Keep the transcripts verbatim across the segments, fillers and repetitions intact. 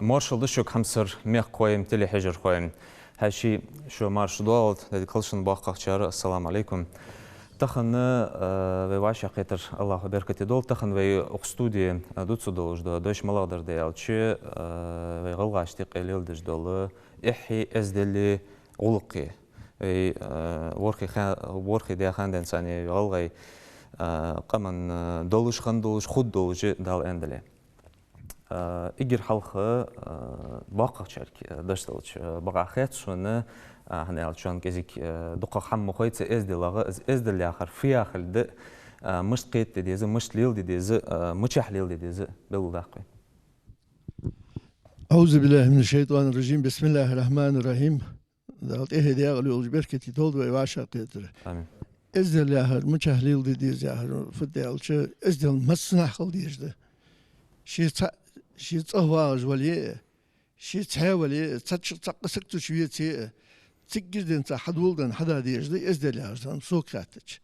Моаршал да шуга, хьамсара мехкахой, телехьежархой. Хьаьший, шо марша доалда, деррига халшан боккхагӀчар, ассаламу Ӏалайкум. Тахан, э, вай вӀашагӀкхетар АллахӀа беркате долда. Тахан вай укх студе, э, дувца долаш да дош малагӀа дар да аьлча, э, вай гӀалгӀашта юкъе леладеш дола эхьи, эздели, гӀулакхи. Вай, э, ворхӀе ха-, ворхӀе даь хана денз цхьана гӀалгӀай, э, къаман, э, долаш, хинна долаш, хургдолаш Дала аьнна дале. Э, эггара хьалха, э, боккхагӀчарга, э, деш долча, э, бакъахьа хет сона, э, хӀана аьлча шоана кӀезига, э, дукхагӀа хӀама ма хой цу эзделагӀа, из эздел яхар фу яхилга да, э, мишта кхетаде деза, мишта леладе деза, э, мичахьа леладе деза, белгалдаккха вай. أعوذ بالله من الشيطان الرجيم. بسم الله الرحمن الرحيم. Дала тӀехье декъала йолаш беркате долда вай вӀашагӀкхетар. Амин. Эздел яхар мичахьа леладе деза яхар, фуд аьлча, эздел массанахьа хила дезаш да. Ше цхьа, ше цӀагӀа вагӀаш вале а, ше цхьаь вале а, цхьацца, цхьаккха саг цу чу веце а, циггара денз цхьа хьадоладенна хьада дезаш да эздел яхаш дар, сога хаьттача.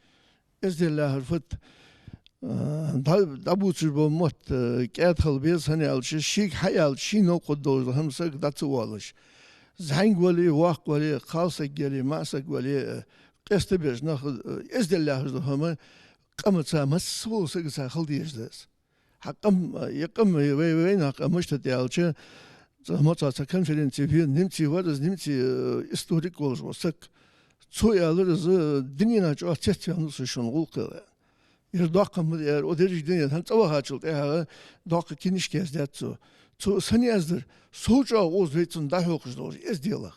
Эздел яхар фуд? Э, дӀа-, дӀабувцаш бола мотт, э, кӀаьда хила беза, хӀана аьлча, шийга хьааьлча, ший новкъа долаш дола хӀама саг дӀа ца оалаш. ЗӀамига вале, воккха вале, кхалсаг яле, маӀасаг вале, э, къестабеш нах, э, эздел яхаш дола хӀама къамаца, масса вола сагаца хила дезаш да из. Хьа къам, э, е къам, вай, вайнаьха къам мишта да аьлча, цхьа моцал цхьа конференце вена немце вар из, немце, э, историк волаш вола саг. Цо аьлар из, э, дунен чу чӀоагӀа цецваьннав со шун гӀулакхал. Ер доккха хӀама да, ер, о, деррига дунен, хӀанз цӀавахачул тӀехьагӀа доккха кинишка яздаьд цо. Цо из хӀана яздаьр? Сов чӀоагӀа укхаза вай цунна дӀахьокхаш долаш эздел.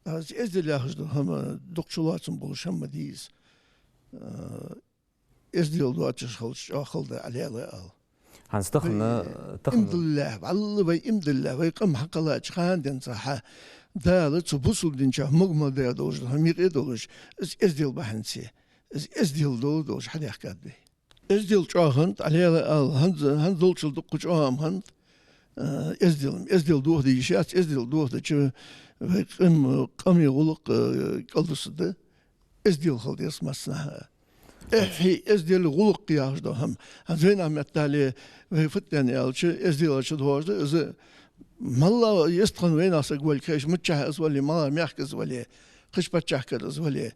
Аз эздел яхаш дола хӀама дукха чулоацам болаш хӀама ма дий из. Э, эздел доацаш хилча чӀоагӀа хала да, Ӏалелай ала. ХӀанз тахан, вай, тахан иман диллалехь, валлахӀи, вай иман диллалехь, вай къам хьакхеллача хана денз цхьа Дала цу бусалба дина чу мога мел даь долаш, хӀама юкъе долаш, из эздел бахьанца, из эздел дола долаш хьадаьхкад вай. Эздел чӀоагӀа хиннад, Ӏалелай ала, хӀанз, хӀанз долчул дукха чӀоагӀа хиннад, э, эздел. Эздел дохаде йиш яц, эздел дохадича вай къам, къаман гӀулакх, э, кӀалдусаргда. Эздел хила деза массанахьа. Эхь, эздел, гӀулакх яхаш дола хӀама. ХӀанз вайнаьха меттала вай фуд аьнна аьлча, эздел аьлча доагӀаш да из, маллагӀа йистхинна вайнаьха саг вале, кхыча миччахьа из вале, малагӀча мехка из вале, кхыча паччахьалкхе из вале.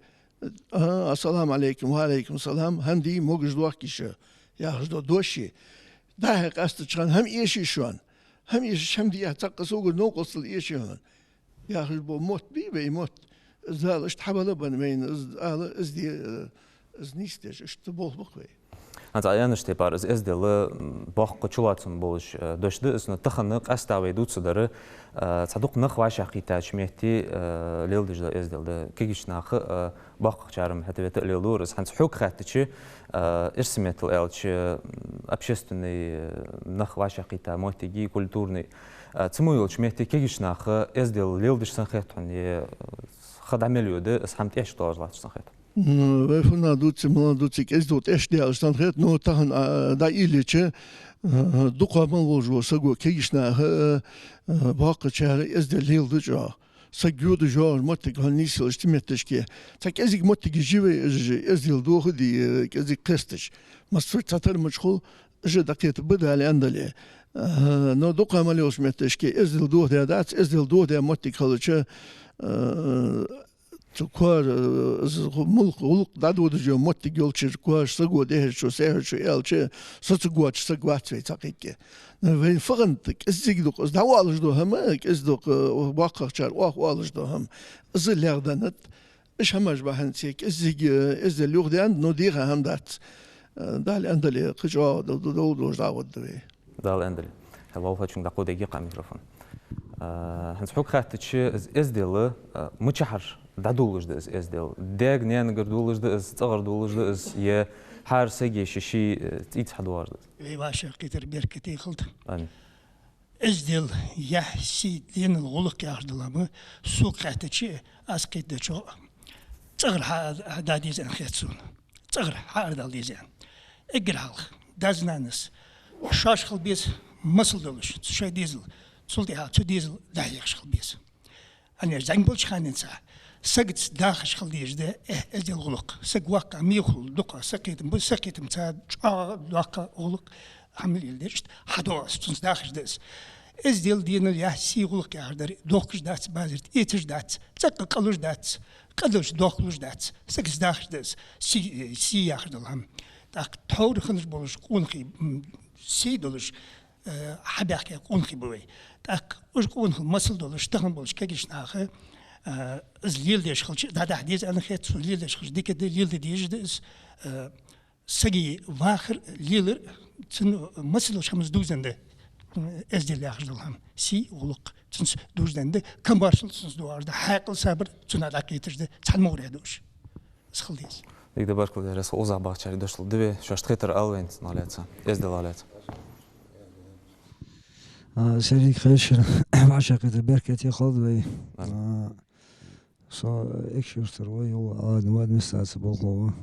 А, ассаламу Ӏалайкум, ва Ӏалайкум салам, хӀана дий, могаш-дохкий шо, яхаш дола дош. ДӀа-хьа къаьстача хана хӀама эший шоана. ХӀама эшача, хӀама дий, цхьаккха согара новкъостал эший хьона. Яхаш бола мотт бий вай мотт. Из Дала иштта хьабалабенна вайна, из ала, из де, из нийсдеш, иштта болх ба-кх вай. ХӀанз Ӏа аьннача тайпара из эздел, м, боккха чулоацам болаш, э, дош да из, но тахан къаьстта вай дувцаргдар, э, цхьа дукха нах вӀашагӀкхийттача метте, э, леладеш дола эздел да. Кагийча наха, э, боккхагӀчар-м хӀаьта-вета а леладора из. ХӀанз хьога хаьттача, э, эрсий меттала аьлча, м, общественный, э, нах вӀашагӀкхийтта моттиг, культурный, э, цу мо йолча метте кагийча наха эздел леладеш санна хет хьона, е, э, ха дӀа мел йода, из хӀама тӀехьашка доалаш латташ санна хет хьона? Ну, вай фуннагӀа дувце, малагӀа дувце, кӀезига дукха тӀехьашка даьлча санна хет, но тахан, а, дӀаийлача, а, дукхагӀа мел волаш вола саго, кагийча наха, а, а, боккхагӀчар эздел леладу чӀоагӀа. Саг йодаш йоагӀаш моттиг хьона нийсъелча тӀа метташке. Цхьа кӀезига моттигаш я вай, уж эздел дохаде, э, кӀезига кхесташ. Массаза цхьатарра мича хул, уж дӀакхетаргба, Дала аьнна дале. Э, но дукхагӀа мел йолча метташке эздел дохадаь дац, эздел дохадаь моттиг хилча, э, цу коа-, э, из гӀу-, мулк-, гӀулакх дӀадодаш йола моттиг йолча коа-, саго дехьарчо, сехьарчо аьлча, со ца гоачаш саг вац вай цхьа кхы а. Но вайна фу хиннад, кӀезига дукха из дӀаоалаш дола хӀама, кӀезига дукха, э, боккхагӀчар оаха оалаш дола хӀама, из легӀаденнад. Уж хӀамаш бахьанца кӀезига, э, эздел юхадаьннад, но дийха хӀама дац. Э, Дала аьнна дале, кхы чӀоагӀа д-, д-, дола дош дӀагӀоргда вай. Дала аьнна дале. Хьал валхачунга дӀакховдайгий-кх Ӏа микрофон. А, хӀанз хьога хаьттача, из эздел, а, мичахьара дӀадоалаш да из эздел? Даьга-наьнагара доалаш да из, цӀагӀара доалаш да из, е хӀара сага ший-ший, э, цӀийца хьадоагӀаш да из? Вай вӀашагӀкхетар беркате хилда. Амин. Эздел яхь, сий, денал, гӀулакх яхаш дола хӀама, сога хаьттача, аз кхетадечох, цӀагӀара хьа-, хьада деза аьнна хет сона. ЦӀагӀара хьаарадала деза аьнна. Эггара хьалха, дас-нанас шоаш хила беза масал долаш, цу шоай дезал, цул тӀехьагӀа цу дезал дӀахьехаш хила беза. ХӀана аьлча зӀамига болча хана денз сагаца дахаш хила дезаш да, э, эздел, гӀулакх. Саг воккхагӀа мел хул, дукха сакхетам ба, сакхетамца чӀоагӀа доккха гӀулакх, хӀама леладеш, иштта хьадоагӀа, цунца дахаш да из. Эздел денал яхь сий гӀулакх яхар дар, дохкаш дац базар тӀа, эцаш дац, цӀаккха къалуш дац, къадалуш дохкалуш дац, сага дахаш да из, сий, сий яхаш дола хӀама. ТӀаккха тхьовра хиннаш болаш къонахий, м, сий долаш, э, хьабаьхка къонахий ба вай. ТӀаккха уж къонахий масал долаш, тахан болаш кагийча наха, э, из леладеш хилча, дӀадахьа деза аьнна хет сона, леладеш хилча дика да, леладе дезаш да из, э, сага вахар, лелар, цун масал долаш хӀамаца дувзаденна да, эздел яхаш дола хӀама. Сий, гӀулакх цунца дувзаденна да, камаьршал цунца доагӀаш да, хьаькъал, сабар цунах дӀакхеташ да, цхьан мугӀара да уж. Из хила деза. Дика да, баркал да, Расул, укхаза бахачарех дошлу диве, шоашта хетар ала вайна цунах лаьца, эздел лаьца. А, Сергей Кхешин, вӀашагӀкхетар беркате хилда вай. Амин. А, со Экажкъонгий-Юртара ва, йола, а, ну, администраце болхло ва.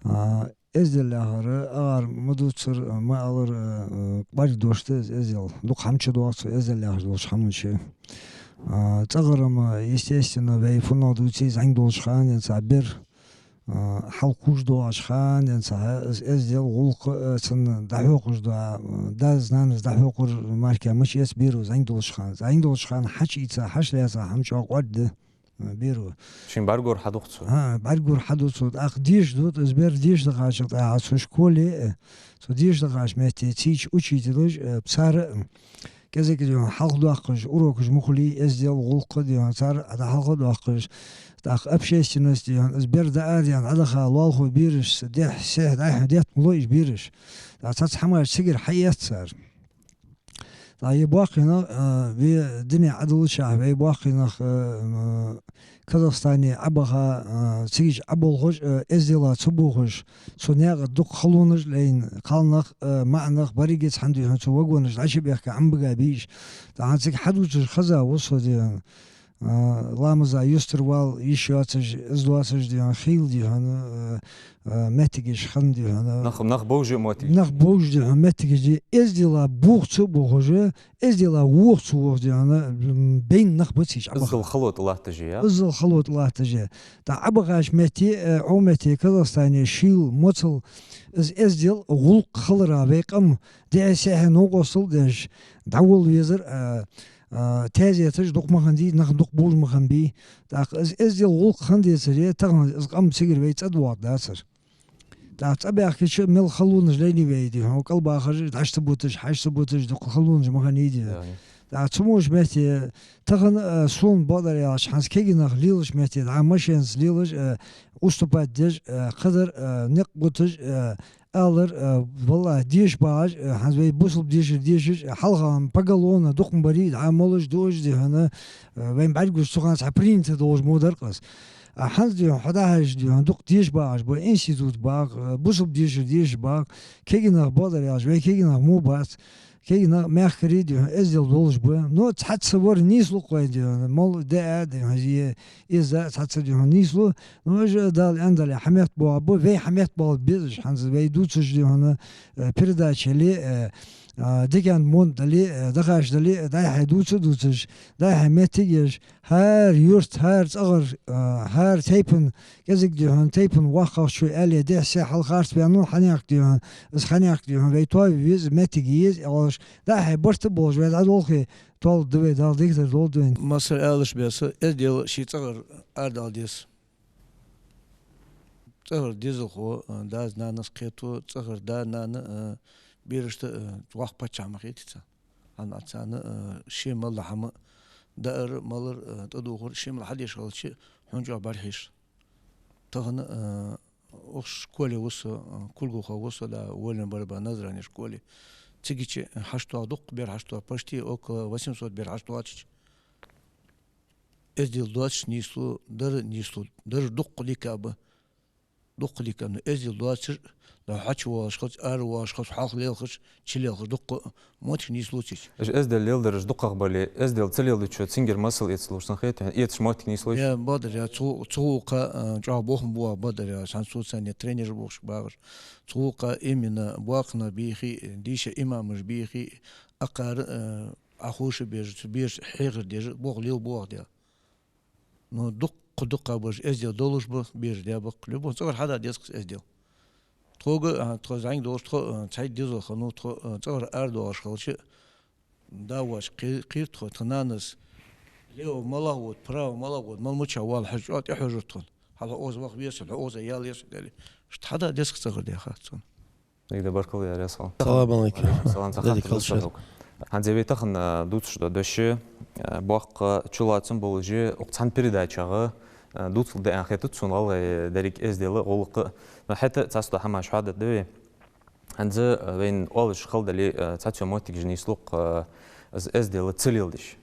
А, эздел яхар, агӀар ма дувцар, ма аллара, а, кӀоарга дош да из эздел. Дукха хӀама чудоагӀа цу эздел яхаш долча хӀаман чу. А, цӀагӀара-м, естественно, вай фуннагӀа дувце, зӀамига долча хана денз а бер, а, хьалкхувш доагӀача хана денз а, из эздел, гӀулакх, а, цунна дӀахьокхаш да, а, дас-нанас дӀахьокхар мара мича эц беро зӀамига долча хана. ЗӀамига долча хана хьачуийца, хьачулаьца хӀама чӀоагӀа кӀоарга да. Беро. Шийна бӀаргагур хьаду цо. А, бӀаргагур хьаду цо. ТӀаккха деша ду, из бер деша дахачул тӀехьагӀа цу школе, э, цу деша дахача метте цийча учителаш, э, цар, э, кӀезига дий хьона хьалхадоаккхаш, урокаш ма хулий, эздел, гӀулакх дий хьона цар дӀахьалхадоаккхаш. ТӀаккха общественность дий хьона, из бер дӀаадаьнна, дӀадаха лоалахой бераш, дехьа-сехьа дӀа-хьа детта ма лой уж бераш. ТӀаккха цхьацца хӀамаш цигара хьаэц цар. ТӀаккха е боккхий нах, а, вай дуне Ӏодиллача, вай боккхий нах, а, м, Казахстане Ӏобаха, а, цига Ӏоболхаш, а, эздела ца бохаш, цу наькъа дукха халонаш лайна, кхалнах, а, маӀанах, беррига цхьана дий хьона цу вагонаш дӀачубехка Ӏомабига бий уж. ТӀаккха цига хьадувцаш хеза ва со дий хьона. А, ламаза юстара вала йиш йоацаш, из доацаш дий хьона, хийла дий хьона, а, а, моттигаш хинна дий хьона. Нах, нах бовжа моттигаш. Нах бовжа дий хьона моттигаш дий, эздела бохаш ца бохаш, эздела воха ца воха дий хьона, м, байна нах ба цига Ӏобаха. Иззал хало тӀа латташ я? Иззал хало тӀа латташ я. ТӀаккха Ӏобахача метте, э, Ӏо метте, Казахстане шийла, моцал, из эздел, гӀулакх хилара вай къам дехьа-сехьа новкъостал деш, дӀаволла везар, а, а, тезеташ дукха ма хиннадий, нах дукха бовжа ма хиннабий. ТӀаккха из эздел, гӀулакх хинна децаре, тахан из къам цигара вай цӀа доагӀаргдацар. ТӀаккха цӀа баьхкача мел халонаш лайнай вай дий хьона, кӀалбахараш, дӀа ца буташ, хьажа ца буташ, дукха халонаш ма хиннадий. ТӀаккха цу мо метте, тахан, а, сона бакъдар аьлча, хӀанз кагий нах лелача метте, дӀа машенаца лелаш, а, уступать деш, а, кхыдар, а, никъ гуташ, а, алар, а, валлахӀи, деша багӀаш, а, хӀанз вай бусалба дешар дешаш, а, хьалха-м поголовно дукха ма барий, дӀа молаш, дуаш дий хьона, а, вайна бӀаргагуш цу хана цхьа принято долаш мо дар-кх из. А хӀанз дий хьона, хьо дӀахьежача дий хьона, дукха деша багӀаш ба, институт баккха, а, бусалба дешар дешаш баккха, кагий нах, бакъдар аьлча, вай кагий нах мо бац. Кагий нах мехкарий дий хьона, эздел долаш ба. Но цхьацца вар нийслу-кх вайна дий хьона, мел даа дий хьона, е изза цхьацца дий хьона нийслу. Но уж, Дала аьннадале, хьаметта боагӀаргба, вай хьаметта боагӀаргба безаш, хӀанз вай дувцаш дий хьона, э, передача яле, э, а, дикан монт дале, э, дахаш дале, дӀай-хьай дувца дувцаш, дӀай-хьай моттиг еш, хӀара юрта, хӀара цӀагӀара, а, хӀара тайпан, кӀезига дий хьона тайпан воккхагӀчо аьле, дехьа-сехьа хьалхарцваьннав хьанехк дий хьона, из хьанехк дий хьона вай тоаве веза, моттиг е еза оалаш, дӀа-хьай барт а болаш, вай дӀадолхе толаргда вай, Дала дикадар долда вайна. Массане аьлча беса, эздел ший цӀагӀара арадала деза. ЦӀагӀара дезалхо, а, дас-нанас кхето, цӀагӀара да-нана, а, берашта, а, воккха паччахь ма хетий царна. ХӀана аьлча царна, а, ший мел дола хӀама даар, малар, а, тӀадувхар, ший мел хьадеш хилча, хьона чӀоагӀа бӀарахьежа. Тахан, а, укх школе ва со, а, Кулгухо ва со, да, вольная борьба, Назране школе. Цигача хьаштдоагӀа дукха бер хьаштдоагӀа, почти около восемьсот бер хьаштдоагӀача. Эздел доацаш нийслу, дар нийслу, дар дукха дика ба. Дукха дика, но эздел доацаш, да, хьачувоалаш хилча, аравоалаш хилча, хьалха лелхаш, чулелхаш, дукха моттигаш нийслу цига. Уж эздел леладераш дукхагӀа бале, эздел ца леладечо цунгара масал эцалуш санна хетий хьона, эцаш моттиг нийслу уж? Е, бакъдар, е, цу, цу гӀулакха, а, чӀоагӀа бохам боагӀа, бакъдар, е, хӀанз цу царна тренераш бохаш багӀаш. Цу гӀулакха именно боккхий нах бийхе, дийша имамаш бийхе, акхар, а, Ӏоховша беза, цу берашта хьехар деза, бохам лелабоагӀа дела. Но дукха-дукха бараш эздел долаш ба, бераш даь ба-кх. Любой цӀагӀара хьада деза-кх эздел. Тхога, а, тхо зӀамига долаш, тхо, а, цхьа дезалхо, ну, тхо, а, цӀагӀара арадоагӀаш хилча, Да, воаш кхи-, кхийра тхо, тха нанас лево малагӀа вода, право малагӀа вода, мел мича воалл хьажа, чӀоагӀа тӀехьожар тхона. Хьал хьо оза ваха веза, хьо оза яла еза аьле. Иштта хьада деза-кх цӀагӀара даьхад сона. Дика да, баркал, Даьла раьза хилва. Салам алейкум. Салам, Дадик, цхьа халча. ХӀанз вай тахан, а, дувцаш дола дош, а, боккха чулоацам болаш, укх цхьан передачагӀа, а, дувцал да аьнна хетац сона, гӀалгӀай деррига эздел а, гӀулакх а. Но хӀаьта а цхьацца дола хӀамаш хьоадергда вай. ХӀанз, а, вайна оалаш хала дале, а, цхьацца моттигаш нийслу-кх, а, из эздел ца леладеш.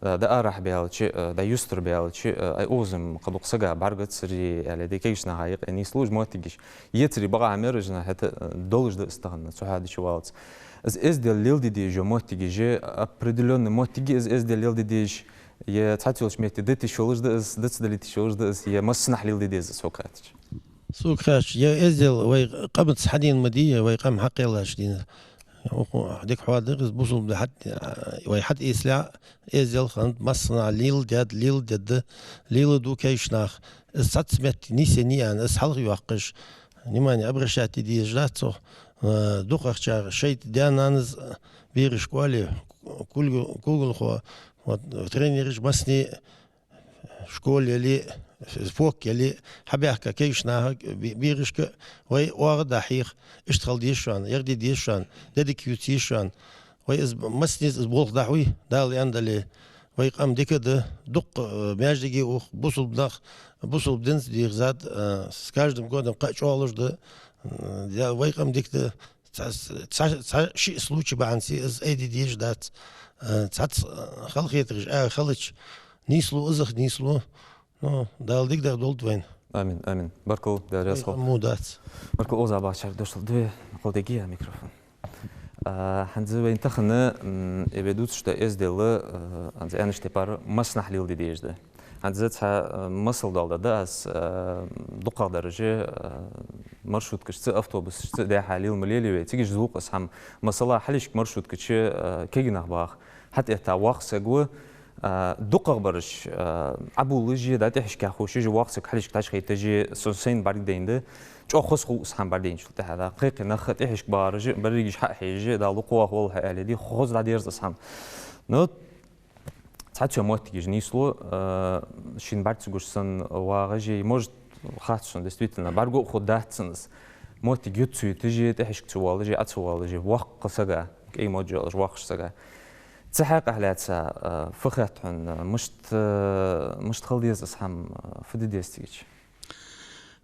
Да, да арахьа баьлча, а, да юстара баьлча, а, ай озам кхы дукха сага бӀаргацаре, аьле, да кегийча наха юкъе нийслу уж моттигаш. Ецаре бакъахьа мара уж, но хӀаьта а, а, долаш да из тахан, цу хьадича валац. Из эздел леладе дезаш йола моттигаш, определённый моттиге из эздел леладе дезаш, е цхьацца йолча метте да тиша йолаш да из, дац дале тиша йолаш да из, е массанахьа леладе деза из, хьога хаьттача? Сога хаьттача, е эздел вай къамаца хьадена ма дий, е вай къам хьакхеллача дийна. Укх дика хьоадаьд из, бусалба да хьат-, вай хьатӀаэцалехь, эздел хиннад, массанахьа леладаьд, леладергда, леладу кегийча наха. Из цхьацца метте нийсъеннай аьнна, из хьалхайоаккхаш, внимание обращать де дезаш дац цох. Э, дукхагӀчар шоай даь-нанас бераш школе, кулгал-, кулгалхо, вот, тренераш массане школе яле, фокке яле, хьабаьхка кегийча наха, бе-, берашка, вай оагӀув дӀахьех, иштта хила деза шоана, ягӀа де деза шоана, дедик ювца еза шоана. Вай из массанена из болх дӀахьой, Дала аьнна дале. Вай къам дика да, дукха, э, маьждиге ух, бусалба нах, бусалба динца дегӀазад, э, с каждым годом кхы а чӀоагӀлуш да. Э, я, вай къам дика да, цхьа, цхьа, цхьа шиъ случай бахьанца из айде дезаш дац. Э, цхьацца, э, халахетараш а хилча, нийслу из а, нийслу. Ну, Дала дикадар долда вайна. Амин, амин. Баркал, Даьла раьза хилва. Вай къам во дац. Баркал, оза бахачар дошал дуй, кхо деги а микрофон. А, хӀанз вайна тахан, м, э, вай дувцаш дола эздел, э, хӀанз аьннача тайпара массанахьа леладе дезаш да. ХӀанз цхьа, э, масал доаладергда аз, э, дукхагӀдараш, э, маршруткашца, автобусашца даьхьа лела ма лелий вай. Цига уж зулкъа аз хӀама. Масала, хьалхашка маршруткача, э, кегий нах бах. ХьатӀаэтта воккха саг ва, а, дукхагӀбараш, а, Ӏобувлаш а, да, тӀехьашка ховш а, воккха саг хьалхашка тӀехьашка хайташ а, со сайна бӀаргадайнад. ЧӀоагӀа хоза хул из хӀама бӀаргадайначул тӀехьагӀа, да. Кхы-кхы нах тӀехьашка багӀараш а, берригаш хьа а хьежаш а, да, лукхавоах валла хьо аьле, ди хоза дӀадерзадац из хӀама. Ну, цхьацца моттигаш нийслу, а, шийна бӀарга ца гуш санна вагӀаш а, может, хац сона, действительно, бӀарго а хургдац цунна из. Моттиг ювца ца ютташ а, тӀехьашка ца воалаш а, Ӏо ца воалаш а, воккха сага, кӀай модж йолаш воккхача сага. Цу хьакъехьа лаьца, а, фу хет хьона, мишта, мишта хила деза из хӀама, фу де деза цигача?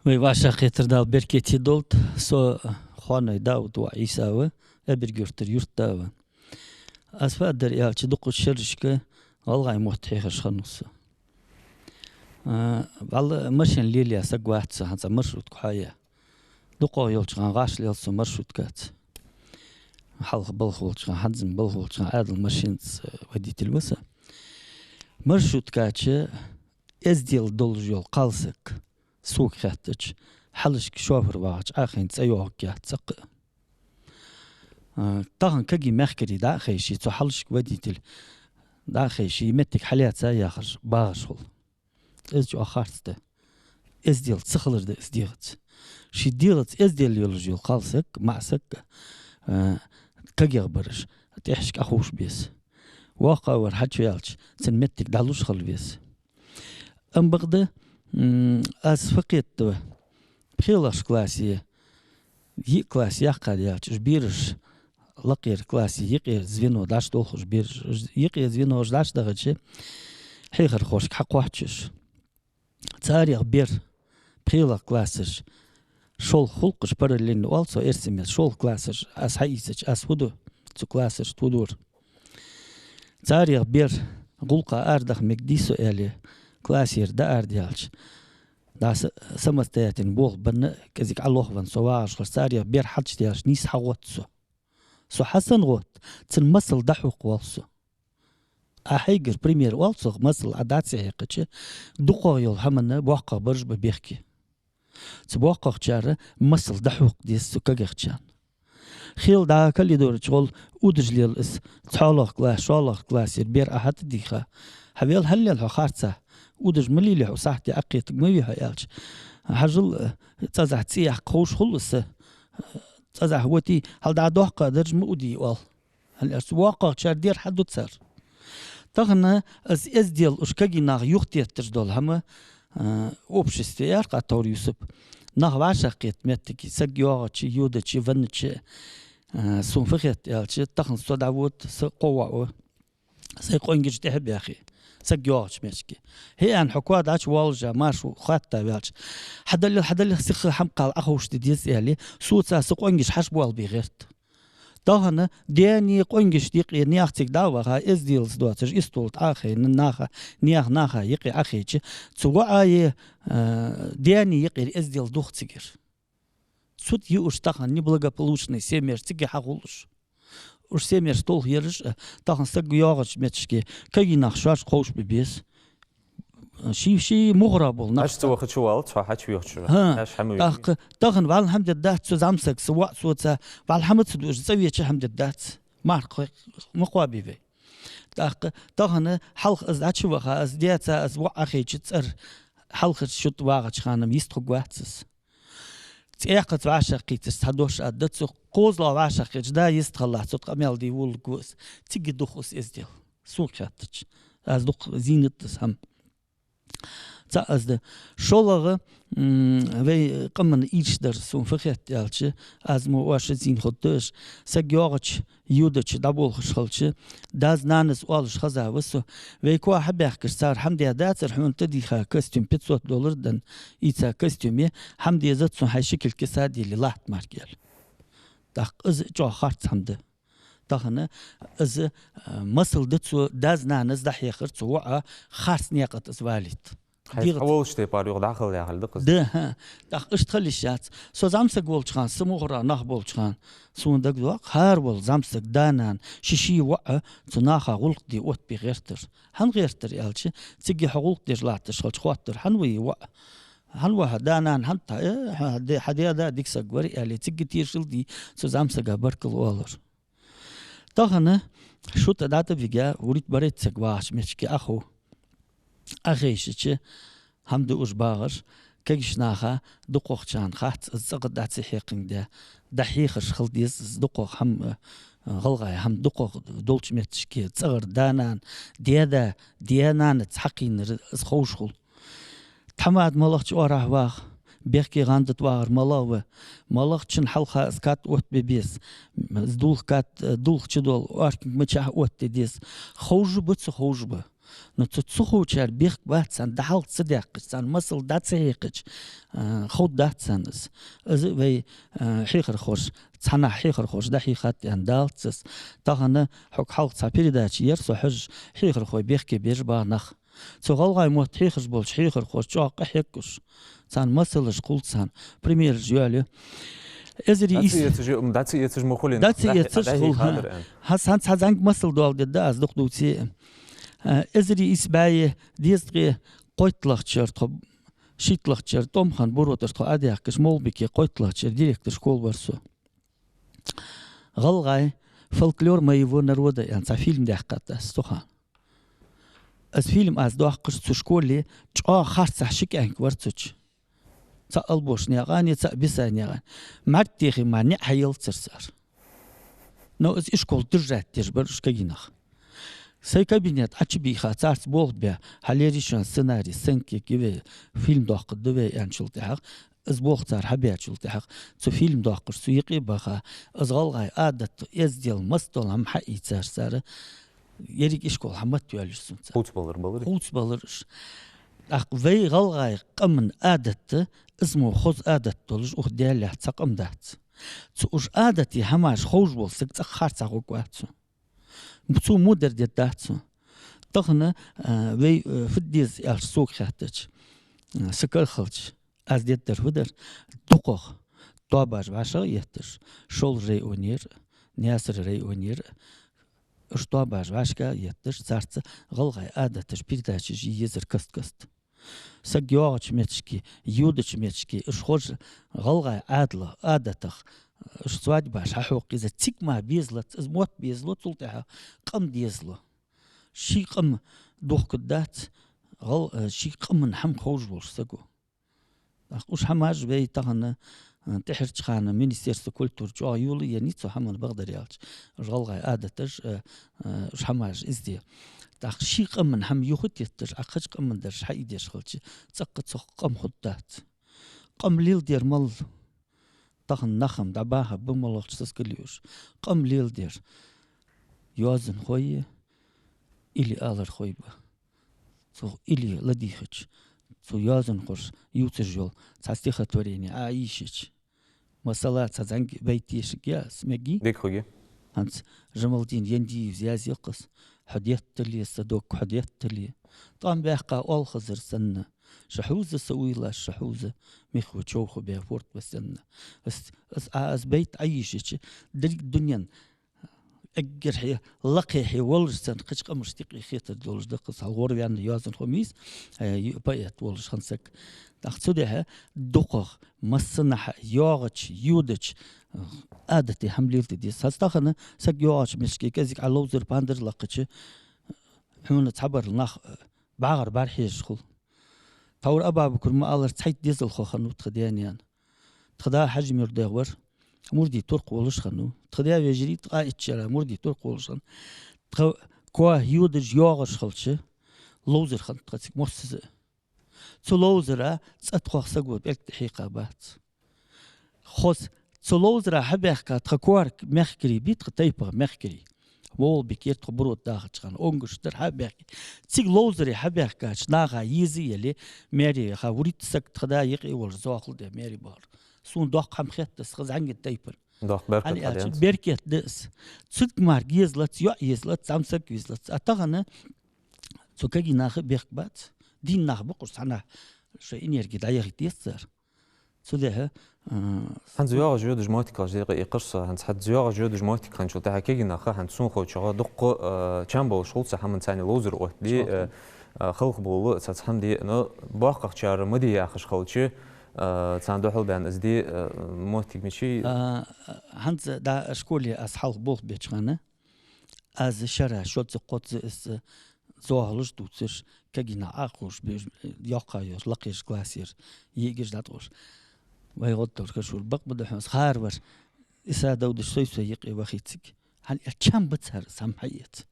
Вай вӀашагӀкхетар Дала беркате долда, со Хоаной Дауд воӀ Ӏийса ва, Эбарг-Юртара юртда ва. Аз фу аргдар аьлча, дукхача шерашка гӀалгӀай мотт хьехаш хиннав со. А, валла машен лелаяь саг вац со, хӀанз цхьа маршрутка хьоаяь. ДукхагӀа йолча хана гӀаш лел со маршруткаца. Хьалха балха волча хана, хӀанз-м балха волча хана Ӏаьдала машенаца водитель ва со. Маршруткача эздел долаш йола кхалсаг, сога хаьттача, хьалхашка шофер вагӀача Ӏохайна цӀи йоагӀаргьяц цӀаккха а. А, тахан кагий мехкарий дӀа а хайше, цу хьалхашка водитель дӀа а хайше, моттиг хьалаьца яхаш багӀаш хул. Из чӀоагӀа харц да. Эздел ца хилар да из дегӀаца. Ший дегӀаца эздел йолаш йола кхалсаг, маӀа саг, а, кагийгӀа бараш, тӀехьашка Ӏоховш беза. ВоккхагӀвар хьачуваьлча, цун моттиг дӀалуш хила веза. Амма бакъда, м, аз фу кхетаду, пхелагӀча классе йиъ класс яьккха даьлча, уж бераш лакхера классе, юкъера звено дӀачудолхаш бераш, уж юкъера звено уж дӀачудахача, хьехархошка хьакхоач уж. Царех бер, пхелагӀа классаш, шолха хул-кх уж параллельно оал цох эрсий меттала, шолха классаш аз хьаийцача, аз фу ду, цу классашта фу дора. Царех бер гӀулакха арадаха мегадий со аьле, классера дӀаарадаьлча, дӀа са-, самостоятельно болх бенна, кӀезига Ӏолохвенна со вагӀаш хилча, царех бер хьачудаьлча, нийса хьагӀотт со. Со хьасанна гӀотт, цун масал дӀахьокха воалл со. Ӏа хьайгара пример оал цох, масал Ӏа дӀа ца хьекхача, дукхагӀа йола хӀаманна боккхагӀбараш ба бехке. Цу боккхагӀчар масал дӀахьокха деза цу кагийгӀачарна. Хел дӀа коридора чу гӀолла удаш лела из, цхьоалагӀа класс, шоллагӀа классера бер Ӏа хьатӀадийха. Хьавел, хьаллел хьо харцахьа, удаш ма лелий хьо, сахьте Ӏокхетарг ма вий хьо аьлча. Хьажал, цӀазагӀа цӀи яккха ховш хул из. ЦӀазагӀа вотий, хьал дӀа доккха а дарж ма удий оал. Аьлар цо, воккхагӀчар дер хьаду цар. Тахан из эздел уж кагий нах юхатетташ дола хӀама, а, обществе, аьлар-кх Товр Юсуп, нах вӀашагӀкхета моттиге, саг йоагӀача, йодача, веннача, а, сона фу хет аьлча, тахан со дӀавода, са кхо воӀ ва. Сай къонгаш тӀехьа а баьхе, саг йоагӀача моттиге. ХӀе, аьнна, хьо коа дӀачувоалаш, маьрша хатта ваьлча, хьадаллал, хьадаллал, сиха хӀама-кхал Ӏоховшаде деза, аьле, соца са къонгаш хьашбоалабе гӀерт. Тахан даьна къонгашта юкъера наьха цига дӀа а ваха, эзделаца доацаш, истол тӀа Ӏохайна, наха, наьха, наха юкъе Ӏохайча, цу воӀа е, а, даьна юкъера эздел дух цигара. Цу тӀа я уж тахан неблагополучный семьяш цига хьахул уж. Уж семьяш толхаераш а, тахан саг йоагӀача моттиге кагий нах шоаш ховш бе беза. Ший, ший мугӀара бола нах. Аш ца вахача валац, хьо хьачувехача. ХӀа. Аш хӀама ве. ТӀаккха тахан вӀалла хӀама дергдац цу зӀамсага, са воӀ соца, вӀалла хӀама ца дуаш, цӀавеча хӀама дергдац. Марха кхой-, ма кхоабе вай. ТӀаккха тахан хьалха из дӀачуваха, из даьца, из воӀ Ӏохайча цӀера, хьалхарча шу тӀа вагӀача хана-м йистхургвац из. ЦӀаькхаза вӀашагӀкхийттача цхьа дош аргда цо, кхозлагӀа вӀашагӀкхийтача, да йистхилалахь, цу тӀа къамаьл де воалларгва из. Цига дух из эздел. Сога хаьттача. Аз дукха зийнад из хӀама. ЦаӀ из да. ШоллагӀа, м, вай къаман ийрча дар сона фу хет аьлча, аз мо оаш зийна хургда уж, саг йоагӀача, йодача дӀаболхаш хилча, дас-нанас оалаш хеза ва со: «Вай коа хьабаьхкача, цар хӀама даь дацар, хьона тӀадийха костюм, пятьсот доллар денна ийца костюме, хӀама дезац сона, хьай ши килг киса а деле, латта мара», — аьле. ТӀаккха из чӀоагӀа харц хӀама да. Тахан из, а, масал да цо, дас-нанас дӀахьехар цу воӀа харц наькъа тӀа из валийта. Хьай дегӀаца хьаволча тайпара юха дӀахила яхилга да-кх из. Да, хӀа. ТӀаккха иштта хила йиш яц. Со зӀамсаг волча хана, са мугӀара нах болча хана, сона дагадоагӀа, хӀара вола зӀамсаг да-нана, ший-ший воӀ цу наха гӀулакх де оттабе гӀертар. ХӀана гӀертар аьлча, цига хьо гӀулакх деш латташ хилча хоаттар: «ХӀана ва ер воӀ? ХӀана ва хьа да-нана, хӀана тӀа, э, хьа де-, хьа даь-да дика саг вар», — аьле, цига тешал де, цу зӀамсага баркал оалар. Тахан шу тӀа дӀатӀавига, вурийтта-барайтта саг вагӀача моттиге Ӏохов. Ӏохайшача, хӀама да уж багӀар, кагийча наха дукхагӀчарна хац из цӀагӀа дӀа ца хьекхандаь, дӀахьехараш хила деза из дукхагӀа хӀама, э, гӀалгӀай хӀама дукхагӀа долча моттиге, цӀагӀара да-нана, даь-да, даь-нанаца хьакхийнар из ховш хул. Тхьамада малагӀча оагӀорахьа вагӀа, бехке гӀандат вагӀар малагӀа ва, малагӀчун хьалха из кад оттабе беза, из дулх кад, дулх чудоал оркинг мичахьа оттаде деза. Ховш ба, ца ховш ба. Но цу ца ховчар бехк бац царна, дӀахьалха ца даьккхача, царна масал дӀа ца хьекхача, а, ховргдац царна из. Из вай, а, хьехархоша, цхьаннахьа хьехархоша дӀахьийхад аьнна далац из. Тахан хьога хьалха цхьа передача яр со хьожаш, хьехархой бехке беш ба нах. Цу гӀалгӀай мотт хьехаш болча хьехархоша чӀоагӀа къахьег уж. Царна масалаш хул царна, примераш йоалаю. Эзар ийс-, дӀа ца эцаш, дӀа ца эцаш ма хулий, дӀа ца эцаш хул, хӀа. ХӀанз цхьа зӀамига масал доаладергда аз дукха дувце. Э, эзар ийс бӀаьи дезткъеи кхойтталагӀча шера тхо, шийтталагӀча шера тӀом хинна, Буро тӀара тхо Ӏодаьхкача, МагӀалбике кхойтталагӀча шера директор школы вар со. «ГӀалгӀай: фольклор моего народа» аьнна цхьа фильм даьккхад аз цу хана. Из фильм аз доаккхаш, цу школе чӀоагӀа харцахьа ши кӀаьнк вар цу чу. ЦаӀ Албошнаькъан я, цаӀ Бисанаькъан. МӀарттехи мара ниӀ хьаеллацар цар. Но из ишкол держать деш бар уж кагий нах. Сай кабинет Ӏочубийха, царца болх баь, хьа лерриш йола сценарий, сценка киве, фильм доаккхаргда вай аьнначул тӀехьагӀа, из болх цар хьабаьчул тӀехьагӀа, цу фильм доаккхаш, цу юкъе а баха, из гӀалгӀай Ӏадат, эздел, масса-дола хӀама хьаийцар цар, еррига ишкол хьа матта йоалаеш сона цар. Хувцабалар балар? Хувцабалар уж. ТӀаккха вай гӀалгӀай къаман Ӏадат, из мо хоза Ӏадат долаш, укх Даьла лаьтта цхьа къам дац. Цу уж Ӏадатий хӀамаш ховш вола саг цӀаккха харцахьа гӀоргвац цо. Цо во дар дергдац цо. Тахан, а, вай, а, фу де деза аьлча, сога хаьттача, а, са кара хилча, аз дергдар фу дар: дукхагӀа тоабаш вӀашагӀа а етташ, Шолжа районера, Наьсар районера, уж тоабаш вӀашка а етташ, царца гӀалгӀай Ӏадаташ, передачаш е езар каст-каста. Саг йоагӀача моттиге, йодача моттиге, уж хоза гӀалгӀай Ӏадала-, Ӏадатах, уж свадьбаш хьахьокха еза, цига мара безалац, из мотт безало, цул тӀехьагӀа къам дезало. Ший къам дохкаргдац, гӀал-, э, ший къаман хӀама ховш волча саго. ТӀаккха уж хӀамаш вай тахан, э, тӀехьарча хана Министерство культуры чӀоагӀа йолаеннай цу хӀаман, бакъдар аьлча. Уж гӀалгӀай Ӏадаташ, э, э, уж хӀамаш из де. ТӀаккха ший къаман хӀама юхатетташ, Ӏа кхыча къаман дараш хьаийдеш хилча, цӀаккха цох къам хургдац. Къам леладер мала? Тахан нах-м дӀабаха ба, моллагӀча сискал юаш. Къам леладер йоазонхой или алархой ба. Цу или ладийгӀача, цу йоазонхоша ювцаш йола цхьа стихотворени Ӏа йийшача, масала, цхьа зӀамига байт дешаргья аз, мегий? Дика хургья. ХӀанз Жамалдин Яндиевс яздаьд-кх из: «Хьо деттале, са дог, хьо деттале, тӀом баьккха оалхазар санна, ша хьувза, са уйлаш ша хьувза, мехка човха баь форд ва санна». Аз, аз, а, аз байт Ӏайийшача, деррига дунен эггара хье, лакхе хье волаш санна, кхыча къамашта юкъе хетар долаш да-кх из, хьалха гӀорваьнна йоазонхо ма йий из, э, ю-, поэт волаш хинна саг. ТӀаккха цудухьа дукхагӀа массанахьа йоагӀача, йодача, э, Ӏадате хӀама леладе деза. ХӀанз тахан саг йоагӀача метте кӀезига Ӏа ловзар, пандар лакхача, хьона цхьабарал нах, э, бӀаргара бӀарахьежаш хул. Тхьовра Абабукара ма аллара, цхьайтта дезалхо хиннав тха даь-наьна. Тха да Хьажимурдагӏ вар, Мурдий Туркх волаш хиннав. Тха даь-вежарий ткъаь итт шера Мурдий Туркх волаш хиннав. Тха коа йодаш, йоагӀаш хилча, ловзар хиннад тха цига моссаза а. Цу ловзара цӀа тхох саго пӀелг тӀа хьекха бац. Хоза, цу ловзара хьабаьхка тха коарга мехкарий бий, тха тайпан мехкарий. МагӀалбикера тха Бурод дахача хана онгаш дар хьабаьхка. Цига ловзаре хьабаьхкача наха еза а яле, маьре яха вурийтта саг тха да юкъе волаш зоахалде маьре бахар. Сона доккха хӀама хет из, хоза зӀамига тайпан. Доккха беркат хӀана аьлча, хьаденца. Беркат да из. Цига мара езалац, йоӀ езалац, зӀамсаг везалац. А тахан цу кагий наха бехк бац. Дийна нах ба-кх уж, цхьаннахьа шоай энерги дӀаяхийта еза цар. Цудухьа, а, хӀанз йоагӀаш йодаш моттиг хилча, декъа и кхарса, хӀанз хӀанз йоагӀаш йодаш моттиг хинначул тӀехьагӀа кагий наха, хӀанз сона ховчагӀа, дукха, а, чам болаш хул цу хӀаман, царна ловзар оттаде, а, а, халхабовла цхьацца хӀама де, но боккхагӀчар ма де яхаш хилча, а, царна духьал баьнна из де, а, моттиг мичай? А, хӀанз да школе аз хьалха болх беча хана, аз шера шозза-кхозза из зоахалаш дувцаш, кагий нах Ӏохувш, бе-, йоккхагӀйолаш, лакхерча классера йиӀигаш дӀатӀавоаш. Вай гӀоддолча хана шура бакъ ба да хьона, хӀара вар Иса Даудович сой-сой юкъе вахе цига. ХӀана аьлча, чам ба цар из хӀама хьаэца.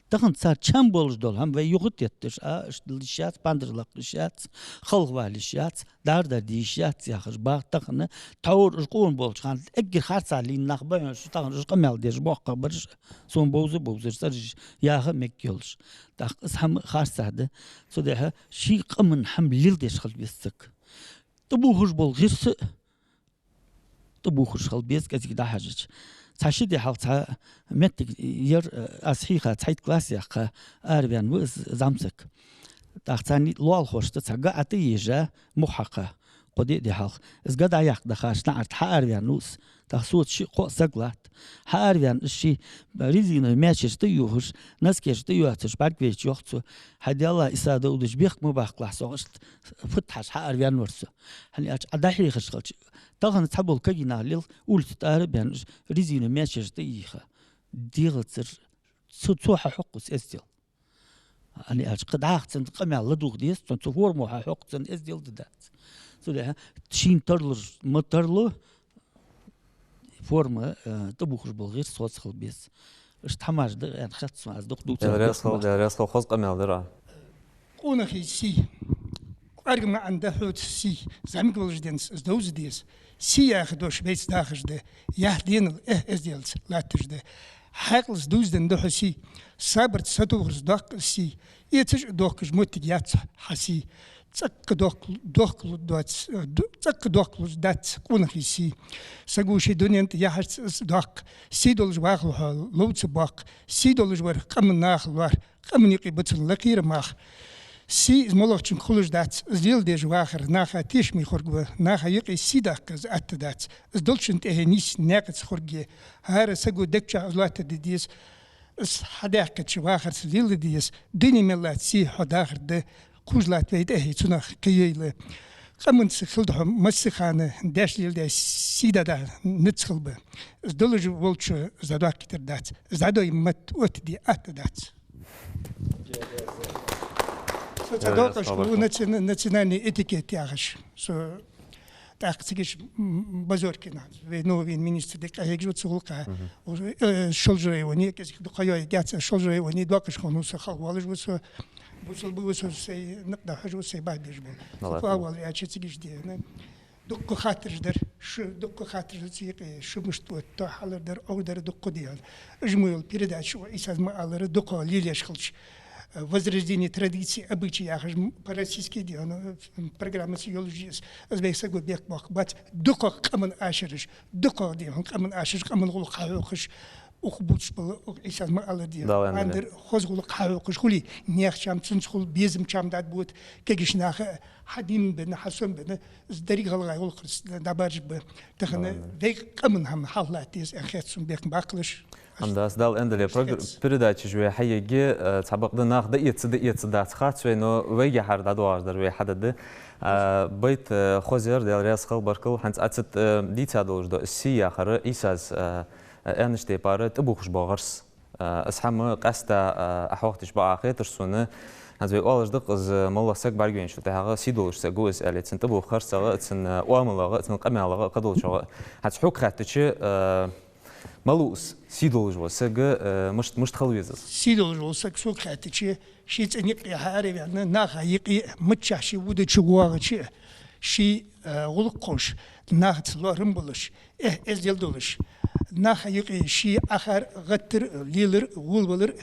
Тахан цар чам болаш дола хӀама вай юхатетташ, а, иштта лиш яц, пандар лакха йиш яц, халхавала йиш яц, дар-дар де йиш яц яхаш, бах тахан, тхьовра уж къона болча хана, эггара харцахьа лийнна нах ба хьона шо, тахан уж къамаьл деш боккхагӀбараш, сона бовза-бовзар цӀераш яха мегаш йолаш. ТӀаккха из хӀама харцахьа да. Цудухьа ший къаман хӀама леладеш хила веза саг. ТӀабувхаш бола гӀирс а тӀабувхаш хила беза, кӀезига дӀахьежача. Цхьа ши ди хьалха цхьа моттиг яр, аз хьийха цхьайтта класс яьккха, араваьннав из зӀамсаг. ТӀаккха царна лоалахошта цхьа га ӀотӀаежа, мух хьакха, кхо-диъ ди хьалха. Из га дӀаяккха дахача наӀарга хьаараваьннав из. ТӀаккха соца шиъ-кхоъ саг латт. Хьаараваьнна из ший резиновый маьчеш тӀаювхаш, носкеш тӀайоацаш бӀаргавайча, йоах цо: «Хьай Даьла, Иса Даудович, бехк ма баккхалахь сох, иштта фуд хьажа хьаараваьнна вар со». ХӀана аьлча, Ӏа дӀахьехаш хилча, тахан цхьабола кагий нах лел улица тӀа ара а баьнна, уж резиновый маьчеш тӀайийха. ДегӀацара цо, цо хьахьокх из эздел. ХӀана аьлча, кхы дӀахо цунна къамаьл ладувгӀа деза, цунна цу формо хьахьокх, цунна эздел де дац. Цудухьа шийна тарлуш ма тарлу, форма, э, тӀабувхаш бола гӀирс хоза хила беза. Иштта хӀамаш да аьнна хет сона, аз дукха дувцар. Даьла раьза хилва, Даьла раьза хилва, хоза къамаьл дир Ӏа. Къонахий сий. КӀоарга маӀан да хьоца сий. ЗӀамига волча денз из довза деза. Сий яха дош вайца дахаш да. Яхь денал, эхь, эзделца латташ да. Хьаькъалца дувзаденна да хьо сий. Сабарца сатохарца доккха из сий. Эцаш а дохкаш моттиг яц хьа сий. ЦӀаккха дохк-, дохкал доац, ду-, цӀаккха дохкалуш дац къонахий сий. Саго ший дунен тӀа яхьарца из доккха. Сий долаш вахалва хьо, ловца боккха. Сий долаш вар къаман наха лоархӀ, къаман юкъе ба цун лакхера мах. Сий из моллагӀчунга хулаш дац, из леладеш вахар наха тешаме хургва, наха юкъе сий даккха из атта дац. Из долчунна тӀехье нийсса наькъаца хургья. ХӀара саго дег чу из лоаттаде деза. Из хьадаьккхача вахарца леладе деза. Дуне мел латт сий хьо дахар да. Кхувш латт вай тӀехье цунах кхыйойла. Къаманца хилда хьо массахана, даьша леладаь сий дӀадахьа низ хилба. Из долаш волчо из дӀадоаккхийтар дац. Из дӀадой мотт оттаде атта дац. Со цхьа доакъашка ву наци-, национальный этикет яхаш. Со ТӀаккха цига ш-, м, Базоркина, вай новый министр, дика къахьегаш ва цу гӀулакха. Мгм. Э, Шолжа районе, кӀезига дукха йоагӀа яц, Шолжа районе доккхача хана ва со, хьалха волаш ва со, бусалба ва со, сай никъ дахьаш ва, сай бахьа беш бола. Молодец. Со хьалха волаш, аьлча цига ш дена. Дукха хаттараш дар, шу дукха хаттараш дар цига, шу мишта отт, хьалар дар, ор дар дукха дена. Уж мо йола передача, Ӏийсас ма аллара, дукха лелаеш хилча, э, «Возрождение традиций, обычаев» яхаш, м, по-российски дена, э, программа ца йолаш я из. Из вай саго бехк боаккх бац, дукха къаман ашараш, дукха дена, къаман ашараш, къаман гӀулакх хьахьокхаш, укх бувцаш бола, укх Ӏийсас ма аллара дена. Дала аьнна. Андер хоза гӀулакх хьахьокхаш хуле, наьха чам цунца хул, безам чам дад бут, кегийча наха хьа дин бенна, хьа сом бенна, из деррига гӀалгӀай гӀулакхаца дӀабаржаргба. Тахан вай къаман хӀама хьалха латта деза аьнна хет сона, бехк боаккхалаш. ХӀама дац, Дала аьнна дале, прогр-, передачаш вай хьаергья, э, цхьабакъда нах дӀаэца, дӀаэца дац хац вай, но вайгахьара дӀадоагӀаш дар вай хьадоагӀа. Э, байт, э, хоза яр, Даьла раьза хилва, баркал, хӀанз Ӏа цу тӀа, э, дийца долаш да из сий яхар, Ӏийсас, э, аьннача тайпара тӀабувхаш бола гӀирс. Э, из хӀама къаьстта, э, Ӏа хьоахадеш бакъахьа хетар сона. ХӀанз вай оалаш да-кх из, моллагӀа саг бӀаргавайначул тӀехьагӀа сий долаш саг ва из, аьле, цун тӀабувха харцагӀа, цун, э, оамалага, цун къамаьлагӀа, кхыдолчагӀа. ХӀанз хьога хаьттача, э, малув из сий долаш вола саг, э, мишта, мишта хила веза из? Сий долаш вола саг, сога хаьттача, ший цӀен юкъе хьаараваьнна, наха юкъе, миччахьа ше вуде чувоагӀача, ший, э, гӀулакх ховш, нахаца лоархӀам болаш, эхь-эздел долаш, наха юкъе ший Ӏахар, гӀаттар, лелар, гӀолвалар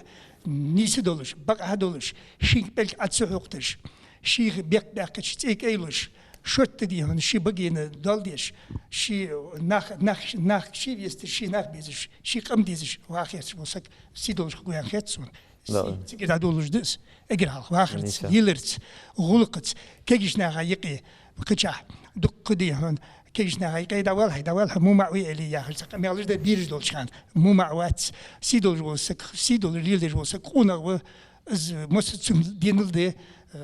нийса долаш, бакъахьа долаш, шийга пӀелг Ӏо ца хьокхадеш, шийх бехк баьккхача цӀий кӀайлуш, шортта дий хьона ший багена доал деш, ший нах, нах, нах ший весташ, ший нах безаш, ший къам дезаш ваха хеташ вола саг сий долаш хургва аьнна хет сона. Да. Сий цига дӀадолалуш да из. Эггара хьалха вахарца, леларца, гӀулакхаца, кегийча наха юкъе, кхычахьа, дукха дий хьона, кегийча наха юкъе дӀавала хьо, дӀавала хьо, во маӀа вий, аьле, яхаш цхьа къамаьлаш да, бераш долча хана. Во маӀа вац, сий долаш вола саг, сий долаш леладеш вола саг къонах ва, из массаза цун денал да, э,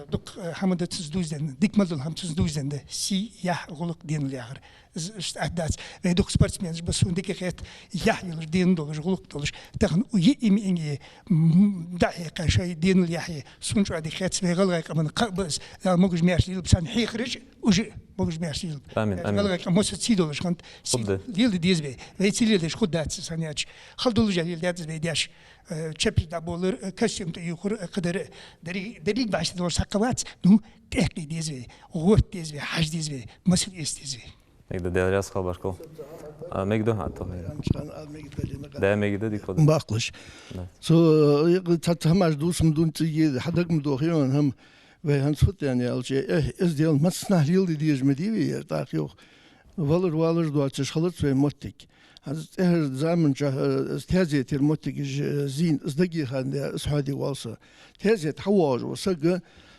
дукха, э, хӀама да цунца дувзаденна, дика мел дола хӀама цунца дувзаденна да, сий, яхь, гӀулакх, денал яхар. Из, из атта дац. Вай дукха спортсменаш ба, сона дика хет, яхь йолаш, денал долаш, гӀулакх долаш. Тахан йиъ-йиъ миънге, м, дӀахьекха шоай денал, яхь, сона чӀоагӀа дика хет, вай гӀалгӀай къаман кхаъ ба из. Дала могаш-маьрша лелаб царна хьехараш, уж а могаш-маьрша лелаб. Амин, амин. ГӀалгӀай къам массаза сий долаш хиннад, сий леладе деза вай. Вай ца леладеш хургдац из, хӀана аьлча, хала долаш а леладаьд из вай даьша. Э, чепец дӀаболар, э, костюм тӀаювхар, э, кхыдар, деррига, деррига башха долаш цхьаккха вац. Ну, тӀехкъе деза вай, гӀотта деза вай, хьажа деза вай, масал эца деза вай. Мегаргда, Даьла раьза хилва, баркал. А, мегаргда хьа, Аттал? Да, мегаргда, дика хилда. Баккхалаш. Да. Цу, э, цхьацца хӀамаш дувца ма дувций, хьа дага ма дохий хьона хӀама, вай хӀанз фу тӀа аьнна аьлча, эхь-эздел массанахьа леладе дезаш ма дий вай ер, тӀаккха юха валар-валар доацаш хилац вай моттиг. ХӀанз тӀехьарча заман чухь, э, из таьзетера моттигаш, э, зийна, из дагахьа даь, из хьоаде воал со. Таьзета хьавоагӀаш вола саг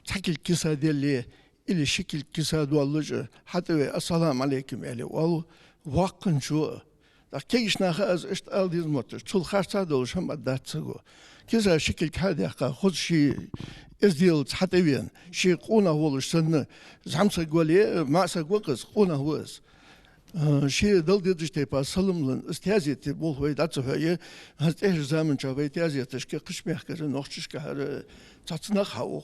цхьа кулг киса делле, или ши кулг киса доаллаш, хьатӀаве, «Ассаламу Ӏалайкум» аьле, оал воккхачо. ТӀаккха кегийча наха из иштта ала деза мотташ, цул харцахьа долаш хӀама дац саго. Киса ши кулг хьадаьккха, хоза ший эзделаца хьатӀавена, ше къонах волаш санна, зӀамсаг вале, маӀасаг ва-кх из, къонах ва из. А, ше Далла дезача тайпара салам лан, из таьзета болх вай дӀа ца хьое, хӀанз тӀехьарча заман чухь вай таьзеташка кхыча мехкара, нохчашкахьара цхьацца нах хьаух.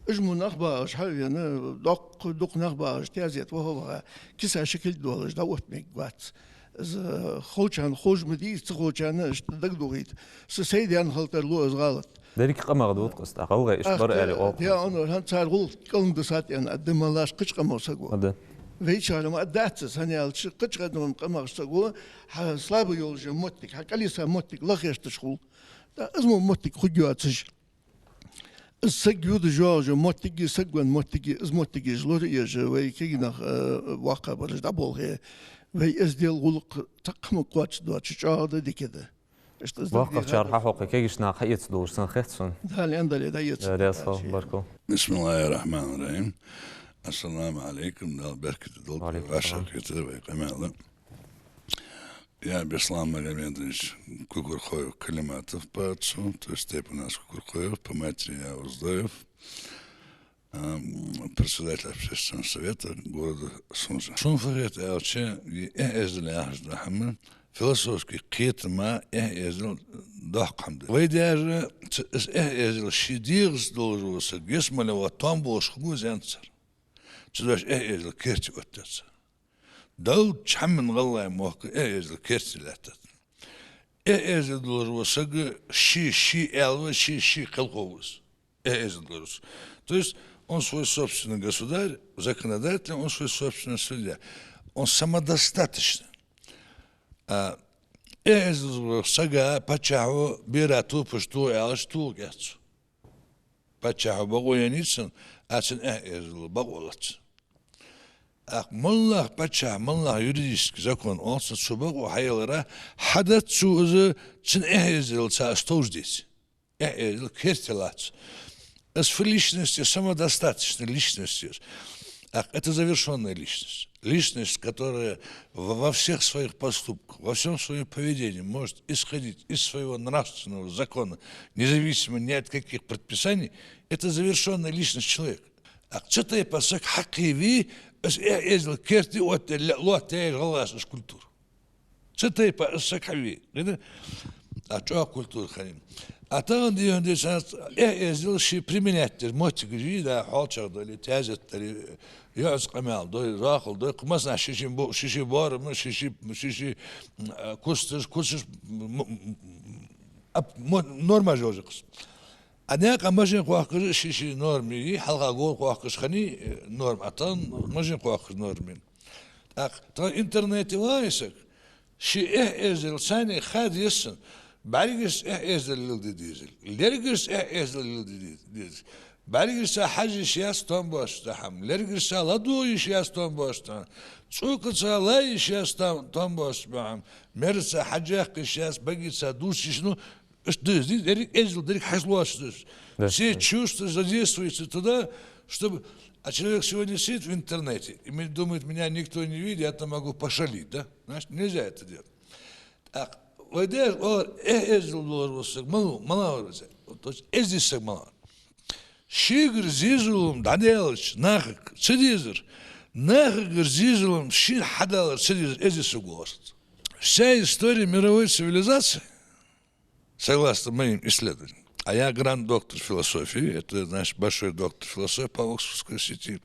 Уж мо нах багӀаш хьавена, доккха дукха нах багӀаш таьзета ваха а ваха, киса ши кулг доаллаш дӀаотта мегаргвац. Из, э, ховчарна ховш ма дий из, ца ховчарна иштта дагадохийта. Са сай даьнна хила тарлу из гӀалат. Деррига къамах да-кх из, тӀаккха гӀалгӀай иштта бар аьле оал-кх. Даьра, ну, хӀанз цар гӀулакх кӀалхаргда сатӀена, а, да малаш кхыча къамах саго. А, да. Вайчар ма дац из, хӀана аьлча кхыча къамах саго, хьа слабый йолаш йола моттиг, хьа кӀалйиса моттиг лахешташ хул. ТӀаккха из мо моттиг хургйоацаш. Из саг йодаш йоагӀаш йола моттиги, саг венна моттиги, из моттигаш лораеш, вай кегий нах, э, воккхагӀбараш дӀаболхе, вай эздел, гӀулакх цхьаккха хӀамага кхоачаш доацаш чӀоагӀа да, дика да. Иштта из воккхагӀчар хьахьокхе, кегийча наха хьаэца долаш санна хет сона. Дала аьнна дале, дӀаэца. Э, раьза хилва, баркал. بسم الله الرحمن الرحيم. السلام عليكم, Дала беркате долда. وعليكم السلام. Вай хетар, вай къамаьл. Я, Беслан Магомедович Кукурхоев, Калиматов по отцу, то есть Степанас Кукурхоев, по матери я Уздоев. Ам, председатель общественного совета города Сунжа. Сона фу хет аьлча, из эхь-эздел яхаш дола хӀама, философски кхетама эхь-эздел доккха хӀама да. Вай даже ц-, из эхь-эздел ший дегӀаца долаш вола саг ялсмале ваха том болаш хургва из аьннад цар. Цудухьа эхь-эздел керте оттадаьд цар. Дал чхьаман гӀалгӀай мохк эхь-эздел керте лаьттад. Эхь-эздел долаш вола саг ший-ший аьла ва, ший-ший кхелхо ва из. Эхь-эздел долаш. То есть он свой собственный государь, законодатель, он свой собственный судья. Он самодостаточный. А эхь-эздел долаш вола сага паччахьо бера топаш тоха аьлча, тоха кхаьчад цо. Паччахьо бокъо еннай цунна, а цун эхь-эздела бокъо лац. ТӀаккха моллагӀа паччахь, моллагӀа юридически закон оал цунна, цу бокъо хьаялара хьадац цо из, цун эхь-эзделца из товш деце. Эхь-эздел керте лац. Из фу личность я? Самодостаточная личность я. ТӀаккха это завершённая личность. Личность, которая во, во всех своих поступках, во всём своём поведении может исходить из своего нравственного закона, независимо ни от каких предписаний, это завершённая личность человека. ТӀаккха цу тайпа саг хьакхийве, из эхь-эздел керте оттаяь ле-, лоаттаяь гӀалгӀаша из культура. Цу тайпа из саг хьаве. Гайта? А чӀоагӀа культура хиннай. А тахан дийхьа дийцача, эхь-эздел ший применять деш моттигаш я, да, хьоалчагӀа дале, таьзет дале, йоӀаца къамаьл дой, зоахал дой, кхы массанахьа ший-ший бо-, ший-ший боарам, ший-ший, ший-ший, м, а, кусташ, кусташ, м, м, м, ап-, мо-, нормаш йолаш я-кх из. А наькъа машен кхоахкаш ший-ший норма я, хьалха говр кхоахкаш хиннай, э, норма, а тахан машен кхоахкаш норма я. ТӀаккха тахан интернете вагӀа саг, ший эхь-эздел царна хада еза цунна, бӀаргашца эхь-эздел леладе деза, лергаршца эхь-эздел леладе деза. БӀаргашца хьажа йиш яц товш дола хӀама, лергаршца ладувгӀа йиш яц товш дола хӀама, цӀокаца лайя йиш яц тов-, товш дола хӀама, мераца хьажа яккха йиш яц, багеца дувца йиш, ну, Ишта деза, деррига эздел, деррига хьаслоацаш деза. Да. Все чувства задействуются туда, чтобы... А человек сегодня сидит в интернете и ме-, думает: «Меня никто не видит, я там могу пошалить», да? Значит, нельзя это делать. ТӀаккха вай даьша оалар, эхь-эздел долаш вола саг мала ва, мала вар веза. То есть эздий саг мала вар. Шийгара зе-зулам дӀадаьлча нахага ца дезар, нахагара зе-зулам шийна хьадалар ца дезар эздий саг ва из. Вся история мировой цивилизации, согласно моим исследованиям, а я гранд-доктор философии, это, значит, большой доктор философии по Оксфордской сети.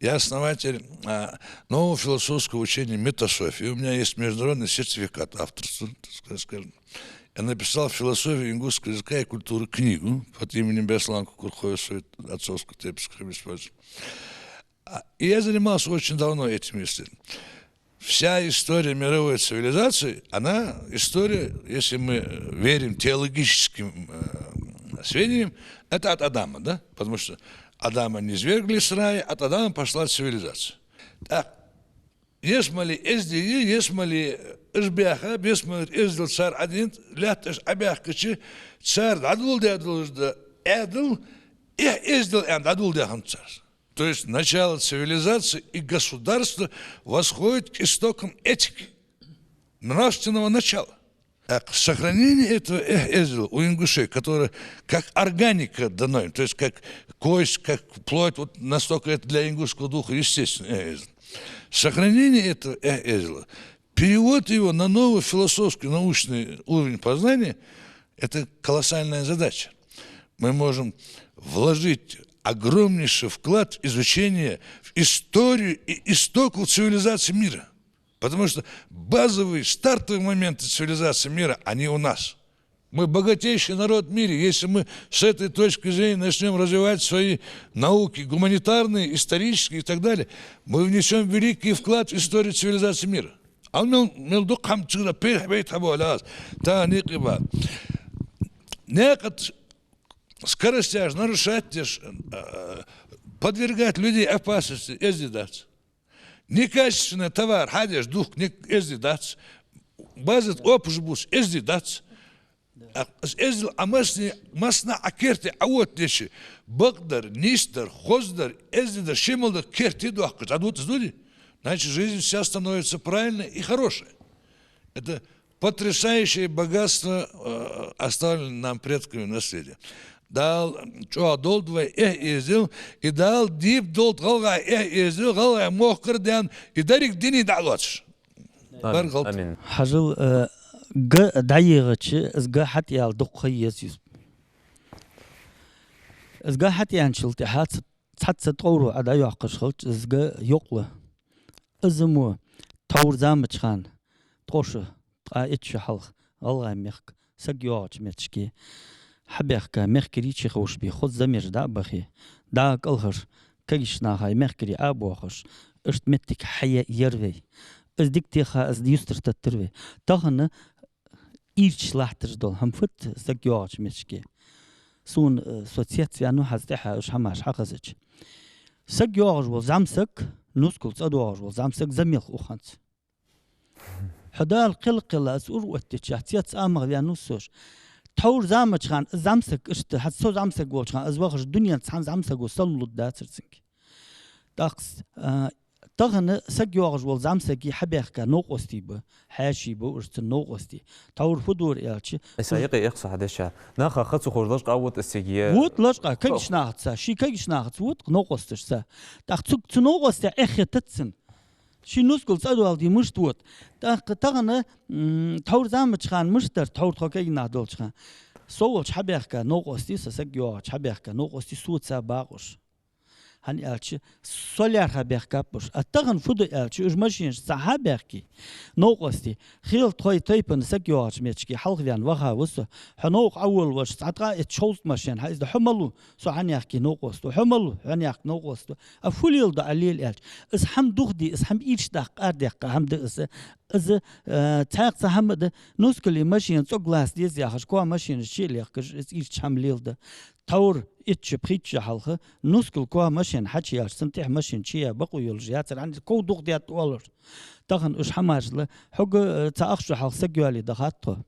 Я основатель, а, нового философского учения метасофия. У меня есть международный сертификат авторства, так сказать, скажем. Я написал «Философия ингушского языка и культуры» книгу под именем Беслан Кукурхоева, своей отцовской тайпы, с которым я использую. А, и я занимался очень давно этим исследованием. Вся история мировой цивилизации, она история, если мы верим теологическим, э, сведениям, это от Адама, да? Потому что Адама низвергли с рая, от Адама пошла цивилизация. ТӀаккха ялсмале эздий, ялсмале уж баьхаб, ялсмалера эздел цар Ӏадийнад, лаьтташ Ӏобаьхкача, цар дӀадоладаь долаш да Ӏаьдал, эхь эздел аьнна дӀадоладаь хиннад цар. То есть начало цивилизации и государства восходит к истокам этики, нравственного начала. Так, сохранение этого эхь-эздела у ингушей, которое как органика дано им, то есть как кость, как плоть, вот настолько это для ингушского духа естественно, эхь-эздел. Сохранение этого эхь-эздела, перевод его на новый философский, научный уровень познания — это колоссальная задача. Мы можем вложить огромнейший вклад в изучение, в историю и истоков цивилизации мира. Потому что базовые, стартовые моменты цивилизации мира, они у нас. Мы богатейший народ в мире. Если мы с этой точки зрения начнём развивать свои науки, гуманитарные, исторические и так далее, мы внесём великий вклад в историю цивилизации мира. Ала мел, мел дукха хӀама цигара пейхьа бейта хьабоалац. Та никъ ба. Наькъа тӀа скоростяш нарушать деш, э, подвергать людей опасности эздий дац. Некачественный товар хьадеш духка ни-, эздий дац. База тӀа опаш бувца эздий дац. А, из эздел Ӏа массане, массанахьа Ӏа керте Ӏооттадича, бакъдар, нийсдар, хоздар, эздий дар, ший мел дар керте доаккхаш дӀадувц из, дувций? Значит, жизнь вся становится правильной и хорошей. Это потрясающее богатство, э, оставленное нам предками в наследие. Дала чӀоагӀа долда вай эхь-эздел, и Дала дийпа долда гӀалгӀай эхь-эздел, гӀалгӀай мохкара даьнна, и деррига дуне дӀалоацаш. Амин. Баркал. Амин. Хьажал, э, га дӀайийгӀача, из га хьатӀаяла дукха ха еза, Юсуп. Из га хьатӀаяьнначул тӀехьа ца цхьацца тӀовра Ӏа дӀайоаккхаш хилча, из га йокъалу. Из мо Тхьовра заманча хана, ткъо шу, ткъаь итт шу хьалха, ГӀалгӀай мехка саг йоагӀача моттиге хьабаьхка мехкарий чу ховш бий, хоза замеш дӀа а бахе, дӀа а кӀалхара кагийча наха мехкарий Ӏобоахаш, иштта моттиг хьаяь яр вай. Из дика теха, из юстара теттар вай. Тахан ийрча латташ дола хӀама фуд саг йоагӀача моттиге? Сона, э, со цецваьннав хӀанз тӀехьа уж хӀамаш хьахезача. Саг йоагӀаш вола зӀамсаг, нускал цӀадоагӀаш вола зӀамсаг замелха ух хӀанз. Хьо Дала кхел-кхелла из ура оттача, цец амах ваьннав со уж. Тхьовра заманча хана из зӀамсаг иштта, хӀанз со зӀамсаг волча хана из вахаш, дуненца цхьан зӀамсаго салам лургдацар цунга. ТӀаккха, а, тахан саг йоагӀаш вола зӀамсага хьабаьхка новкъостий ба, хьаьший ба уж цун новкъостий. Тхьовра фу дора аьлча, Ӏийса, юкъе эккха со хьадеча. Наха ха ца ховш лачкъа вода из цига. Вода лачкъа, кагийча нахаца, ший кагийча нахаца вода, новкъосташца. ТӀаккха цу, цу новкъостех эхь хетац цунна. Ший нускал цӀадоаладе мишта вода. ТӀаккха тахан, м, тхьовра заманча хана мишта дар, тхьовра тхо кагий нах долча хана. Со волча хьабаьхка новкъостий, са саг йоагӀача хьабаьхка новкъостий, соца бакъ уж. ХӀана аьлча, со лаьрхӀа баьхкаб уж. А тахан фу да аьлча, уж машинашца хьабаьхке, новкъостий, хила тхоай тайпан саг йоагӀача моттиге хьалхаваьнна ваха ва со. Хьо новкъа Ӏоволавеш, цхьа ткъаь итт, шовзткъа машен хьаийза, хьо малув, со хьанехке новкъост ва, хьо малув, хьанехке новкъост ва. А фу леладу Ӏа лела аьлча, из хӀама духаде, из хӀама ийрча даккха, арадаьккха хӀама да из. Из, э, цхьаькха цхьа хӀама да, нускале машина цӀогга лаца деза яхаш, кхо машинаш чу а лехкаш, из ийрча хӀама леладу. Тхьовра итт шу, пхийтта шу хьалха нускал кхо машен хьачуяьлча, цунна тӀехьа машен чуяь бокъо йолаш яцар, хӀанз ков дукха даьд оалаш. Тахан уж хӀамаш ла, хьога, э, цхьа ах шу хьалха саг йоалае дахад тхо.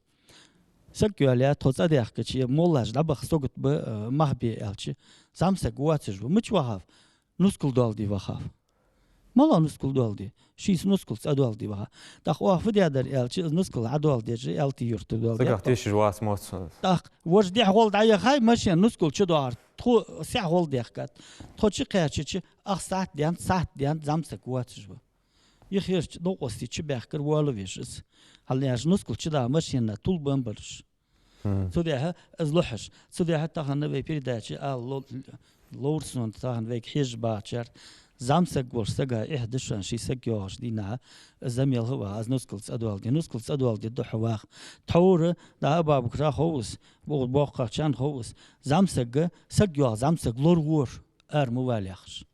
Саг йоалаяь тхо цӀадаьхкача, е моллаш дӀабаха сагот ба, э, мах бе аьлча, зӀамсаг воацаш ва. Мича вахав? Нускал доаладе вахав. МалагӀа нускал доаладе? Шийца нускал цӀадоаладе ваха. ТӀаккха оаха фу даьдар аьлча, из нускал Ӏодоаладеш, Ялти-Юрта доаладе. Сагах тешаш вац моц. ТӀаккха вож дехьа гӀолла дӀаяхай машен, нускал чудоагӀар, тхо сехьа гӀолла даьхкад. Тхо чукхаьчача, ах сахьат даьннад, сахьат даьннад, зӀамсаг воацаш ва. Ихерча новкъостий чубаьхкар воалавеш из. Хьалнеш нускал чудаха машена тул бан бараш. Мгм. Цудухьа из лохьаш. Цудухьа тахан вай передаче ала ло-, ловр сона тахан вайга хьежаш бахачар. ЗӀамсаг волча сага эхь да шоана ший саг йоагӀача дийнахьа замелха ваха, из нускал цӀадоаладе. Нускал цӀадоаладе духьа ваха. Тхьовра, да, Абабукра хов из, бо-, боккхагӀчарна хов из. ЗӀамсага, саг йоагӀа зӀамсаг лоравора, ара ма вала яхаш.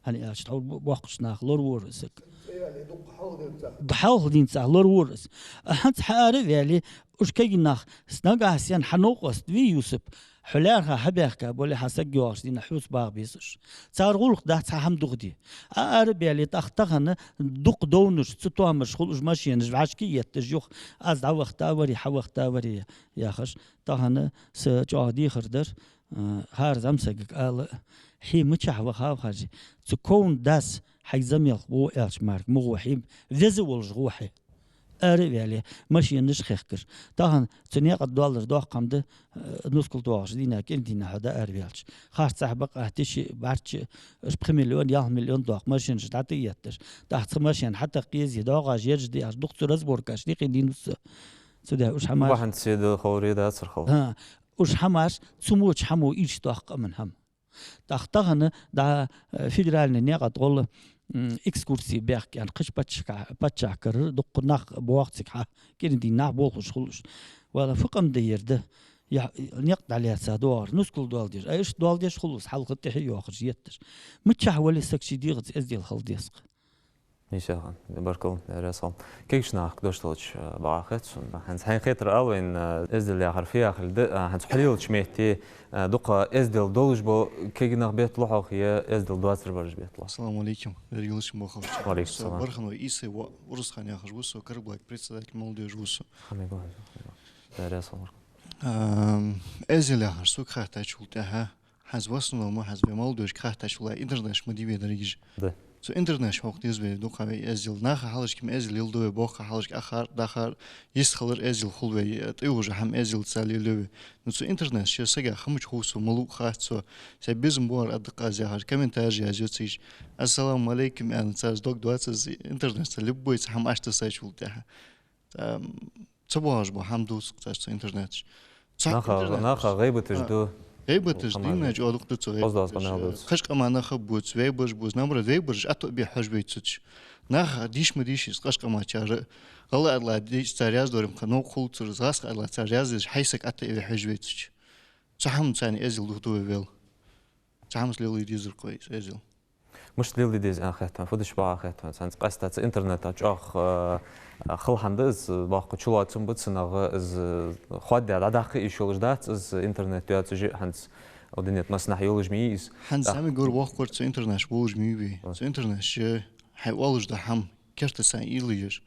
ХӀана аьлча, тхьовра бо-, боккхагӀча наха лоравора из саг. ЦӀа ваьле, дукха хьалха денз цӀа. Д-, хьалха денз цӀа лоравора из. А хӀанз хьаара а ваьле, уж кагий нах, с-, нагахьа санна хьа новкъост вий, Юсуп, хьо лаьрхӀа хьабаьхка бале, хьа саг йоагӀача дийнахьа хьоца багӀа беза уж. Цар гӀулакх дац хьа хӀама духаде. А ара а баьле, тӀаккха тахан дукха довнаш, цу тоамаш хул уж машенаш вӀашка етташ юха, аз дӀавахийта варе, хьавахийта варе яхаш. Тахан са чӀоагӀа дехар дар, а, хӀара зӀамсагага ала, хье мичахьа вахав хьажа. Цу ковна дас хьайга замелха гӀо аьлча мара, ма гӀо хье, веза волаш гӀо хье. Ара а ваьле, машенаш хехкаш. Тахан цу наькъа доаллар доккха хӀама да, а, нускал доагӀача дийнахьа, кӀира дийнахьа хьо дӀаараваьлча. Харцахьа, бакъахьа, тише, бӀарчча, уж пхи миллион, ялх миллион доккха машенаш дӀатӀаетташ. ТӀаккха цхьа машен хьатакха езий, догӀаш ераш дий, аш дукха цу разборкаш дикъи дийнус. Цудухьа уж хӀамаш. Бахьан седа ховре дацар хала. ХӀа, уж хӀамаш, цу моча хӀамо ийрча доккха къаман хӀама. ТӀаккха тахан, да, э, федеральни наькъа тӀагӀолла, м, экскурси баьхка аьнна, кхыча паччахьа-, паччахьалкхера дукха нах боагӀа цига хьа, кӀира дийнахьа болхаш хул уж. Вала, фу къам да ер да, я, никъ дӀалаьца доагӀар, нускал доаладеш. Ай, иштта доаладеш хул из, хьалха тӀехьа йоахаш етташ. Мичахьа вале саг ший дегӀаца эздел хила деза-кх. Ӏийса-Хьасан, баркал, раьза хилва. Кагийча нахага дош далча, а, бакъахьа хет сона. ХӀанз хьайна хетар ала вайна, а, эздел яхар фу яхилга да, а, хӀанз хьо лелача метте, а, дукха эздел долаш бола кагий нах бетталу хьох, е эздел доацар бараш бетталу? Ассаламу Ӏалайкум. Берригаш болх беш. Ва Ӏалайкум салам. Барханов Ӏийса ва, Урусхан яхаш ва со, Карабулак председатель молодёжи ва со. Хьамид ва. Раьза хилва. Ам, эздел яхар сога хаьттачул тӀехьа, хӀанз в основном, хӀанз вай молодёжага хаьттачул а интернеташ ма дий вай дерригаш. Да. Цу интернеташ хьокха деза вай дукха вай эздел. Наха хьалхашка ма эздел леладу вай, боккхагӀа хьалхашка ахар, дахар, йистхилар эздел хул вай, тӀаювхаш хӀама эзделца лелаю вай. Ну, цу интернетаца сага хӀама мича хов со, малув хац со, сай безам боагӀар а дакъа аз яхаш, комментарий язъю цига. Ассаламу Ӏалайкум аьнна, царца дог доацаш, интернетаца любой цхьа хӀама аш тасачул тӀехьа. Ам, ца боагӀаш бола хӀама дувц-кх цар цу интернеташ. Цхьа наха, интернеташ. Наха гӀайбаташ ду. ГӀийбаташ дийнахьа чӀоагӀа дукха да цу гӀийбаташ. Кхаж къаман нах а бувц, вайбараш бувц, наоборот, вайбараш ӀотӀабе хьожаш бувцаш. Нах дийша ма дийша из кхаж къаман чар. ГӀалгӀай аьлча дийша цар яздора-м кхы новкъа хул цар, зӀамига аьлча цар яздеш хьай саг ӀотӀабе хьожаш вувцаш. Цу хӀамаца эздел духьал ду вай вел. Цу хӀамаца лелае дезар-кх вай из эздел. Мишта леладе деза аьнна хет хьона, фу деш ба аьнна хет хьона? ХӀанз къаьстта цу интернета чӀоагӀа, а, хала хӀама да из, боккха чулоацам ба цунах, из хоададеш дӀадаккха йиш йолаш дац из интернет йоацаш а, хӀанз укх дунен тӀа массанахьа йолаш ма йий из. ХӀанз зӀамига вар, воккха вар цу интернета чу волаш ма вий вай. Цу интернета чу хьай оалаш дола хӀама керта санна уйла еш.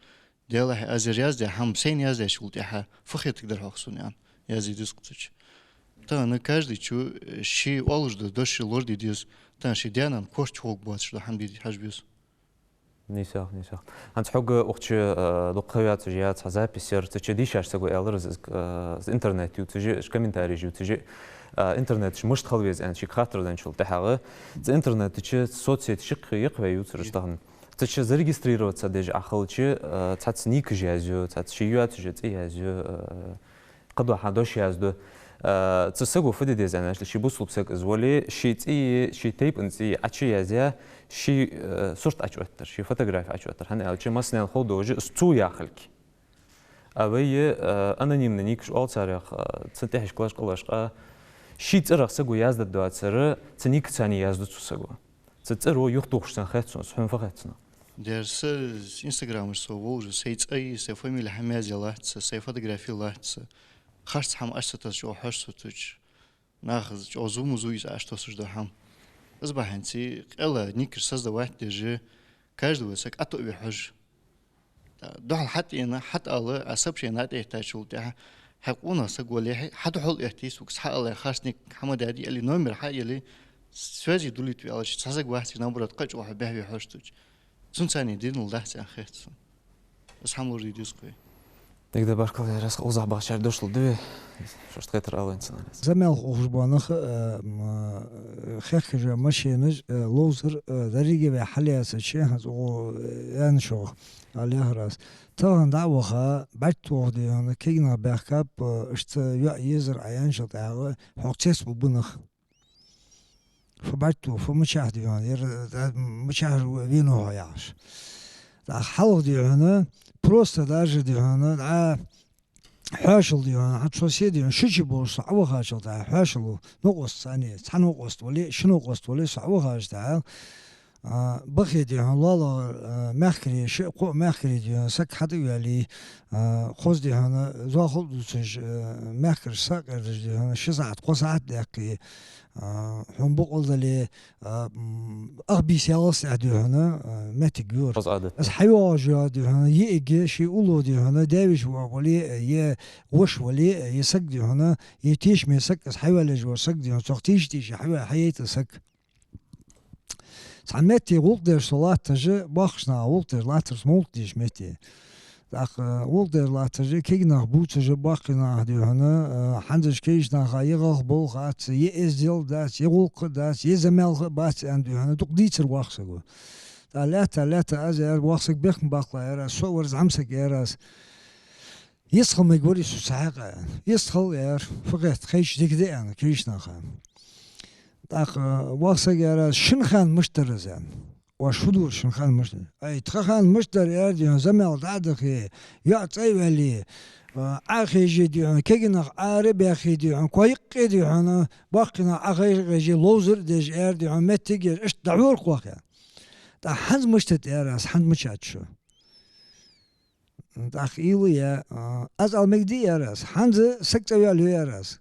Делахь, аз ер яздаь хӀама сайна яздаьчул тӀехьагӀа фу хетаргдар-хьогӀ сона аьнна, язде деза-кх цу чу. Тахан каждый чу, э, ший оалаш дола дош лораде деза, тахан ший даь-наьна корта чу гӀоргбоацаш дола хӀама де хьожа беза. Нийса, нийса. ХӀанз хьога укх чу, э, дукха ха йоацаш яц хьа запись яр, цу чу дийшача саго аьлар из, э, из интернет ювцаш а, уж комментареш ювцаш а, э, интернета чу мишта хила веза аьнна шийга хаттар даьчул тӀехьагӀа. Цу интернета чу, соцсеташ чу кхы йикх вай ювцараш тахан. Цу чу зарегистрироваться деш Ӏа хилча, э, цхьацца никаш язъю, цхьацца ший йоацаш йола цӀи язъю, э, кхыдола хӀама дош язду. Э, цу саго фу де деза аьнна, ший бусалба саг из вале, ший цӀи, ший тайпан цӀи Ӏочу язъяь, ший, э, сурт Ӏочуоттар, ший фотографи Ӏочуоттар. ХӀана аьлча массанена ховргдолаш да из цо яхилга. А вай, э, анонимни никаш оал царех, э, цу тӀехьашкарча къамашка, ший цӀерах саго яздергдоацар, цу никаца яздергда цу саго. Цу цӀеро юхатохаш санна хет сона, хьона фу хет цунах? Дера, са Инстаграма чу со волаш, сай цӀи, сай фамили хӀама язъяь латт са, сай фотографи латт са. Харц хӀама Ӏочутоссаш чӀоагӀа хьож со цу чу. Нах чӀоагӀа зув ма зув из Ӏочутоссаш дола хӀама. Из бахьанца къаьла никаш создавать деш, каждого саг ӀотӀабе хьож. ТӀаккха духьал хьатӀаена, хьатӀаала, Ӏа сообщени тӀаэттачул тӀехьагӀа, хьай къонах саг вале, хьа духьал этте, сога хьаала, харц ника хӀама даьд аьле, номер хьаеле, связи дулийта ве аьлча, цхьа саг вац, наоборот, кхы а чӀоагӀа хьо бӀехве хьож цу чу. Цунца денал дац аьнна хет сона. Из хӀама лораде деза-кх вай. Дика да, баркал, Ярас, укхаза бахачар дошлу дуй. Шоашта хетар ала вайна цунах. ЗӀамига ухаш бола нах, э, м, э, хехкаш машенаш, э, ловзар, э, деррига вай хьалъяьцача, хӀанз укхо, э, яьнначох, ала яхар аз. Тахан дӀа а ваха, бӀарг тохаш да хьона, кегий нах баьхкаб, э, иштта йоӀ езар Ӏа яьнначул тӀехьагӀа, хьох цецбу нах. Фу бӀарг тоха, фу мичахьа да хьона, ер, э, мичахьара венав хьо яхаш. ТӀаккха хьалха да хьона, просто даже да хьона, дӀа хьоашал да хьона, хьа соседи да хьона, шучи болаш со Ӏовахачул тӀехьагӀа хьоашал ва, новкъост санна, цхьа новкъост вале, ши новкъост вале, со Ӏовахачул тӀехьагӀа, а, бахе да хьона, лоалахара, а, мехкарий, ши, кхо мехкарий да хьона, саг хьатӀа а ваьле, а, хоза да хьона, зоахал а дувцаш, а, мехкарий сакъердаш да хьона, ши сахьат, кхо сахьат даьккхе, а, хьона бокъонца дале, а, м, ах бийса ялсадаь да хьона, а, моттиг йора. Хоза Ӏадат. Из хьайоагӀаш йола да хьона, йиӀиг, ший уллув да хьона, даь-веший воӀ вале, е воша вале, е саг да хьона, е тешаме саг, из хьайоалаеш вола саг да хьона, цох тийша-тийша хьайоа-, хьаяйта саг. Цхьан метте гӀулакх деш со латташ, боккхийча наха гӀулакх деш латтар со, мовлат деш метте. ТӀаккха гӀулакх деш латташ, кегий нах бувцаш, боккхий нах да хьона, а, хӀанзарча кегийча наха е гӀалгӀа болх бац, е эздел дац, е гӀулакх дац, е замаьлха бац аьнна да хьона, дукха дийцар воккхача саго. ТӀаккха лаьтта, лаьтта аз яр, воккха саг бехк ма баккхалахь, яр аз, со а вар зӀамига саг, яр аз. Йистхила мегаш вар из цу хьакъехьа. Йистхила, яр, фу хет, кхайча дика да аьнна, кегийча наха. ТӀаккха воккха саг, яр аз, шун хана мишта дар из аьнна. Оаш фу дора, шун хана мишта дар? Ай, тха хана мишта дар, яр, да хьона, замаьлха дӀа а дахе, йоӀ цӀа а ваьле, а, Ӏохайже да хьона, кегий нах ара а баьхе да хьона, кхо йикъе да хьона, боккхий нах Ӏохайже, ловзар а деш, яр, да хьона, моттиг а еш, иштта дӀахьора-кх оаха. ТӀаккха хӀанз мишта да, яр аз, хӀанз мичахьа да шо? ТӀаккха уйла я, а, аз ала мегаргдий, яр аз. ХӀанз саг цӀавоалаю, яр аз.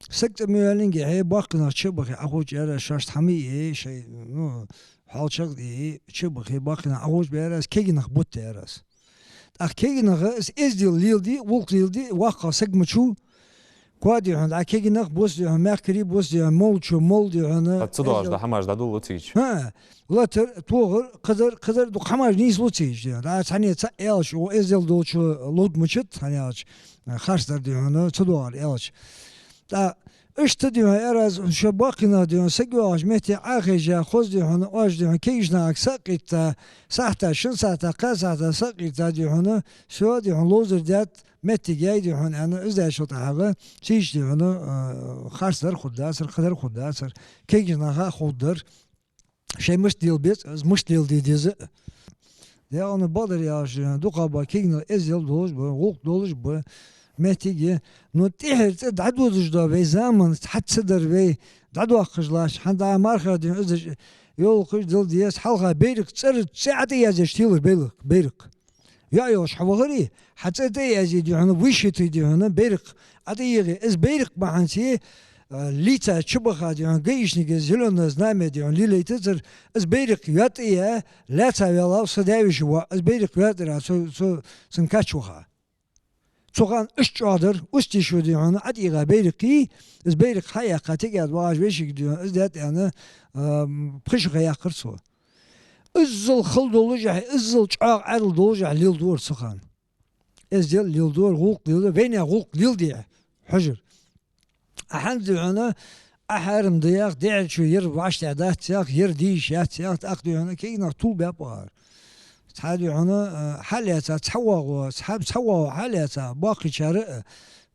Саг цӀавоаллинге, хье, боккхий нах чу а бахе, Ӏохувча, яр аз, шоашта хӀама йиъе, шоай, ну, хьоалчагӀа дийе, чу а бахе, боккхий нах Ӏохувча, яр аз, кегий нах бутт, яр аз. ТӀаккха кегий наха из эздел леладе, гӀулакх леладе, воккха саг ма вий, коа да хьона, дӀа кегий нах бус да хьона, мехкарий бус да хьона, молча, мол да хьона. Цу догӀаш да хӀамаш дӀадуллу цига. ХӀа, латар, тохар, кхыдар, кхыдар дукха хӀамаш нийслу цига да хьона. ДӀа цхьанне цаӀ аьлча, укхо эздел долчо ловдмачат, цхьанне аьлча, харцдар да хьона, цу догӀар аьлча. ТӀаккха Иштта дий хьона, ер аз шо баккхий нах дий хьона, саг йоагӀача метте Ӏохайша, хоза дий хьона, оаш дий хьона, кегийча нахага сакъийта, сахьата, шин сахьата, кхаь сахьата сакъийта дий хьона, всё дий хьона, ловзар даьд, моттиг яьй дий хьона, аьнна, из даьчул тӀехьагӀа, цигача дий хьона, а, харцдар хургдацар, кхыдар хургдацар, кегийча наха а хургдар. Шоай мишта лела беза, аз мишта леладе деза. Даьра, бакъдар аьлча, дукхагӀбола кегий нах эздел долаш ба, гӀулакх долаш ба, моттиг я. Но тӀехьара цӀи дӀадодаш дола вай заман, хьа ца дар вай, дӀадоаккхаш латт, хӀанз дӀа марха дий хьона, из йолхаш дала деза, хьалха байракх цӀерца цӀи ӀотӀаязъеш телар байракх, байракх. ЙоӀ йолаш хьо вахаре, хьа цӀи тӀа а язъе дий хьона, высчитать дий хьона, байракх ӀотӀайийгӀе. Из байракх бахьанце, а, лийца чубаха дий хьона, гаишника зелёное знамя дий хьона лелайтацар, из байракх йоӀ тӀа я, лаьца ваьлла са даь-веший воӀ, из байракх йоӀ тӀара цо, цо, цун кач ваха. Цу хана иштта чӀоагӀа дар, устийшу дий хьона, ӀотӀайийгӀа байракх я, из байракх хьаяьккха тӀакӀаьда вагӀаш вешийга дий хьона, из даьд аьнна, а, пхи шу ха яьккхар цо. Иззал хала долашехь, иззал чӀоагӀа Ӏаьдал долашехь леладора цу хана. Эздел леладора, гӀулакх леладора, вайнаьха гӀулакх леладе хьожар. А хӀанз дий хьона, Ӏа хьарам да яхаш, дехьарчо ер вӀаштӀехьа дац яхаш, ер де йиш яц яхаш, тӀаккха дий хьона, кегий нах тувлабаьб-кх. Цхьа дий хьона, а, хьалаьца, цхьа воагӀа, цхьа, цхьа воагӀа хьалаьца, боккхийчар а,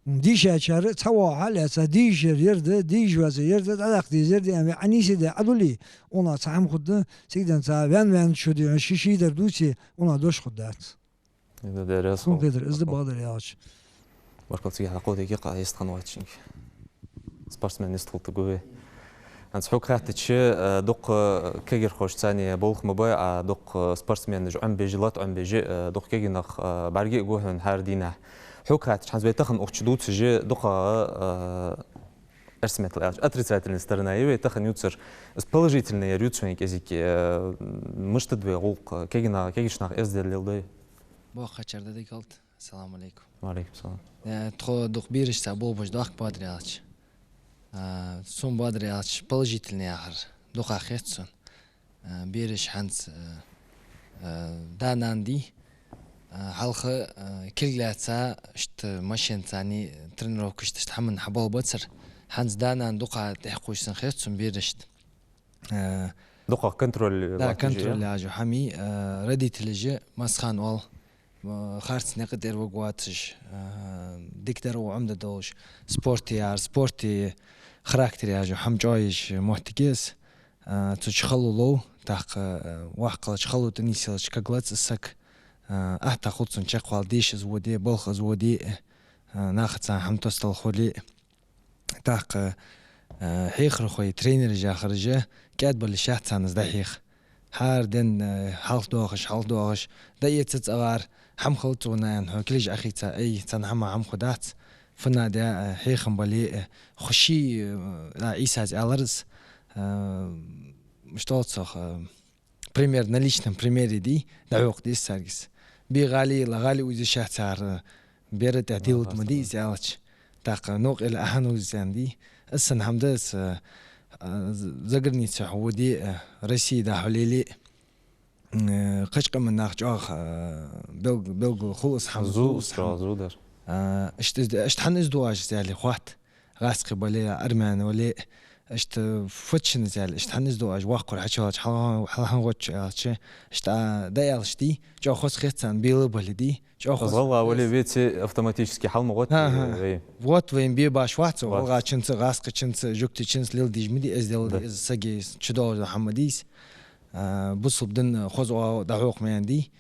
дийшачар а, цхьа воагӀа хьалаьца, де йиш яр ер да, де йиш яцар ер да, дӀадаккха дезар ер да, аьнна, вай Ӏонийсде Ӏодуле, укхунах цхьа хӀама хургда, цига денз цхьа ваьнна-ваьнна шу дий хьона, ший-ший дар дувце, укхунах дош хургдац. Из да, даьра, хӀанз хьо хетар, из да, бакъдар аьлча. Баркал, цига хьалкхойтиги кхы йистхинна вац шинга. Спортсмен йистхиларгва вай. ХӀанз хьога хаьттача, э, дукха кагирхошца цхьана болх ма бой Ӏа, дукха спортсменаш Ӏомабеш, лата Ӏомабеш, э, дукха кегий нах, э, бӀарга а гу хьона хӀара дийнахьа. Хьога хаьттача, хӀанз вай тахан укх чу дувцаш дола дукхагӀа, э, эрсий меттала аьлча, отрицательная сторона я вай тахан ювцар, из положительный яр ювц вайна кӀезига, э, мишта да вай гӀулакх, кегий на-, кегийча наха эздел леладой? Боккхачар да дика хилда. Ассаламу Ӏалайкум. Ва Ӏалайкум салам. Э, тхо дукха берашца болх беш доахк, бакъдар аьлча. А, сона, бакъдар аьлча, положительный яхар дукха хет сона. А, бераш хӀанз, а, а, да-нана дий, а, хьалха, а, кулг лаьца, иштта машенаца цхьана тренировкашта, иштта хӀаман хьабоалабацар. ХӀанз да-нана дукха тӀехьакхувш санна хет сона берашта. Э, дукха контроль, да, латташ я, контроль яхаш хӀама я, э, родителаш, массахана оал, э, харц никъ тӀера варгвоацаш, э, дикадар укх Ӏомаде долаш, спорт яр, спорт характер яхаш хӀама чӀоагӀа еш моттиг я из, э, цу чу хало лов, тӀаккха, э, воккха хилча, хало тӀа нийсъелча каглац из саг, э, атта хул цун чакхвала, деша из воде, балха из воде, э, нахаца хӀама тостал хуле. ТӀаккха, э, хьехархой, тренераш яхараш кӀаьдбала йиш яц царна из дӀахьеха. ХӀара ден, э, хьалхадоахаш, хьалхадоахаш, дӀаэца цӀагӀара, хӀама хилац цунна, аьнна, хьо кулгаш Ӏохийца, ай, цхьан хӀаман хӀама хургдац, фу надо, э, хьехам бале, э, хуши, э, а, Ӏийсас аьлар из, э, мишта оал цох, э, пример, на личном примере дий, дӀахьокха деза царга из. Бе гӀали ила, гӀали узе йиш яц цар, бера тӀа дилла ма дий из аьлча. ТӀаккха новкъа ила, ахьан узе царна дий. Из санна хӀама да из, а, заграница хьо воде, а, Россе дӀа хьо леле, а, кхыча къаман нах чӀоагӀа, а, белг-, белгала хул из хӀама, зу из хӀама. Зу дар. А, иштта из, иштта хӀана из ду оаш, из аьле, хоатт. ГӀазкхий бале, армян вале, иштта фу да шоана из аьле, иштта хӀана из ду оаш, воккхагӀвар хьачуваьлча, хьал-, хьалхагӀа гӀоттача аьлча, иштта дӀааьлча дий, чӀоагӀа хоза хет царна, бе бале дий, чӀоагӀа хоза хет. ГӀалгӀа вале, веце автоматически хьал ма гӀотта. ХӀаа, хӀаа. Вай. Вот вайна бе баш вац, вац. ГӀалгӀачунца, гӀазкхачунца, жугтичунца леладеш ма дий, эздел, да, из сага чудоагӀаш дола хӀама ма дий из. А, бусалба дин хоза оагӀув дӀахьокха ма яьннай.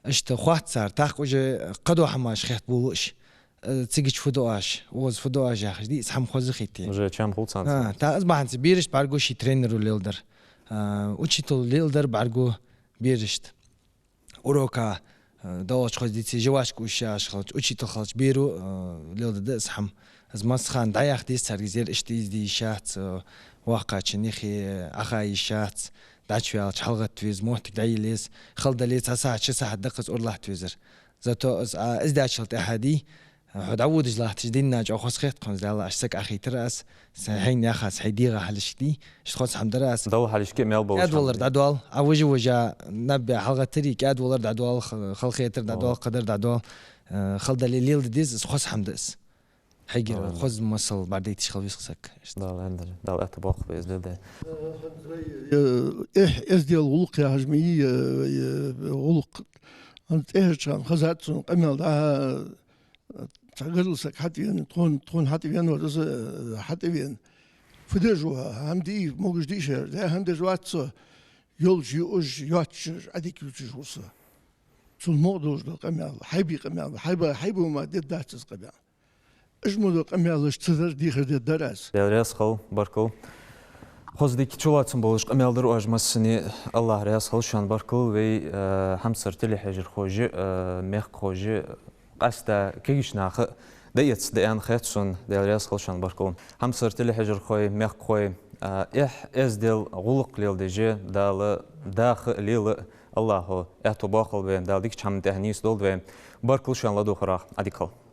Иштта хоатт цар, тӀаккха уже кхыдола хӀамаш хетта болалуш. Э, цигача фу ду оаш, укхаза фу ду оаш яхаш дий, из хӀама хоза хийтте. Уже чам хул царна. А, тӀаккха из бахьанца берашта бӀаргагу ший тренеро леладар. А, учитело леладар бӀаргагу берашта. Урока, э, довлача хоза дийце, жвачка уж яхаш хилча, учитель хилча беро, э, леладергда из хӀама. Из массахана дӀаяха деза царга, из ер иштта из де йиш яц, э, воккхачун юхе Ӏоха йиш яц, дӀачуваьлча хьалгӀатта веза, моттиг дӀаелла еза, хала дале цхьа сахьат, ши сахьат да-кх из ура латта везар. Зато из, а, из даьчул тӀехьагӀа дий, хьо дӀаводаш латташ дийнахьа чӀоагӀа хоза хет хьона, из аьлча, аш саг Ӏохайтар аз, са хьайна яхац, хьай дегӀа хьалхашка дий, иштта хоза хӀама дар аз. Дала хьалхашка мел болаш хӀама да. КӀаьдвалар дӀадоал, а вижа-вижа наб бе хьалгӀаттари, кӀаьдвалар дӀадоал, ха-, халахетар дӀадоал, кхыдар дӀадоал, э, хала дале леладе деза, из хоза хӀама да из. Хьайгара хоза масал бӀаргадайташ хила веза саг. Дала аьннадале, Дала аьттув боаккхалба вай из леладе. Э, эхь, эздел, гӀулакх яхаш ма йий, э, э, гӀулакх. ХӀанз тӀехьарча хана хезад сона къамаьл дӀа, цхьа гаргара саг хьатӀавена, тхона, тхона хьатӀавена вар из, э, хьатӀавена. Фу деш ва, хӀама дий, могаш дий шоай? Да, хӀама деш вац со. Йолаш юаш, йоацаш, Ӏадика ювцаш ва со. Цул мукъа долаш дола къамаьл, хьайбий къамаьл, хьайба, хьайба ма дергдац из къамаьл. Уж мо дола къамаьлаш ца дар дехар дергдар аз. Даьла раьза хилва, баркал. Хоза, дика чулоацам болаш къамаьл дир оаш массане. АллахӀ раьза хилва шоана, баркал. Вай, э, хьамсара телехьежархоша, э, мехкахоша, къаьстта кагийча наха дӀаэца, дӀааьнна хет сона, Даьла раьза хилва шоана, баркал. Хьамсара телехьежархой, мехкахой, э, эхь, эздел, гӀулакх леладеш Дала даха а, лела а, АллахӀа аьттув боаккхалба вай, Дала дикача хӀаман тӀа нийсдолда вай. Баркал шоана ладувгӀарах, Ӏадика хилда.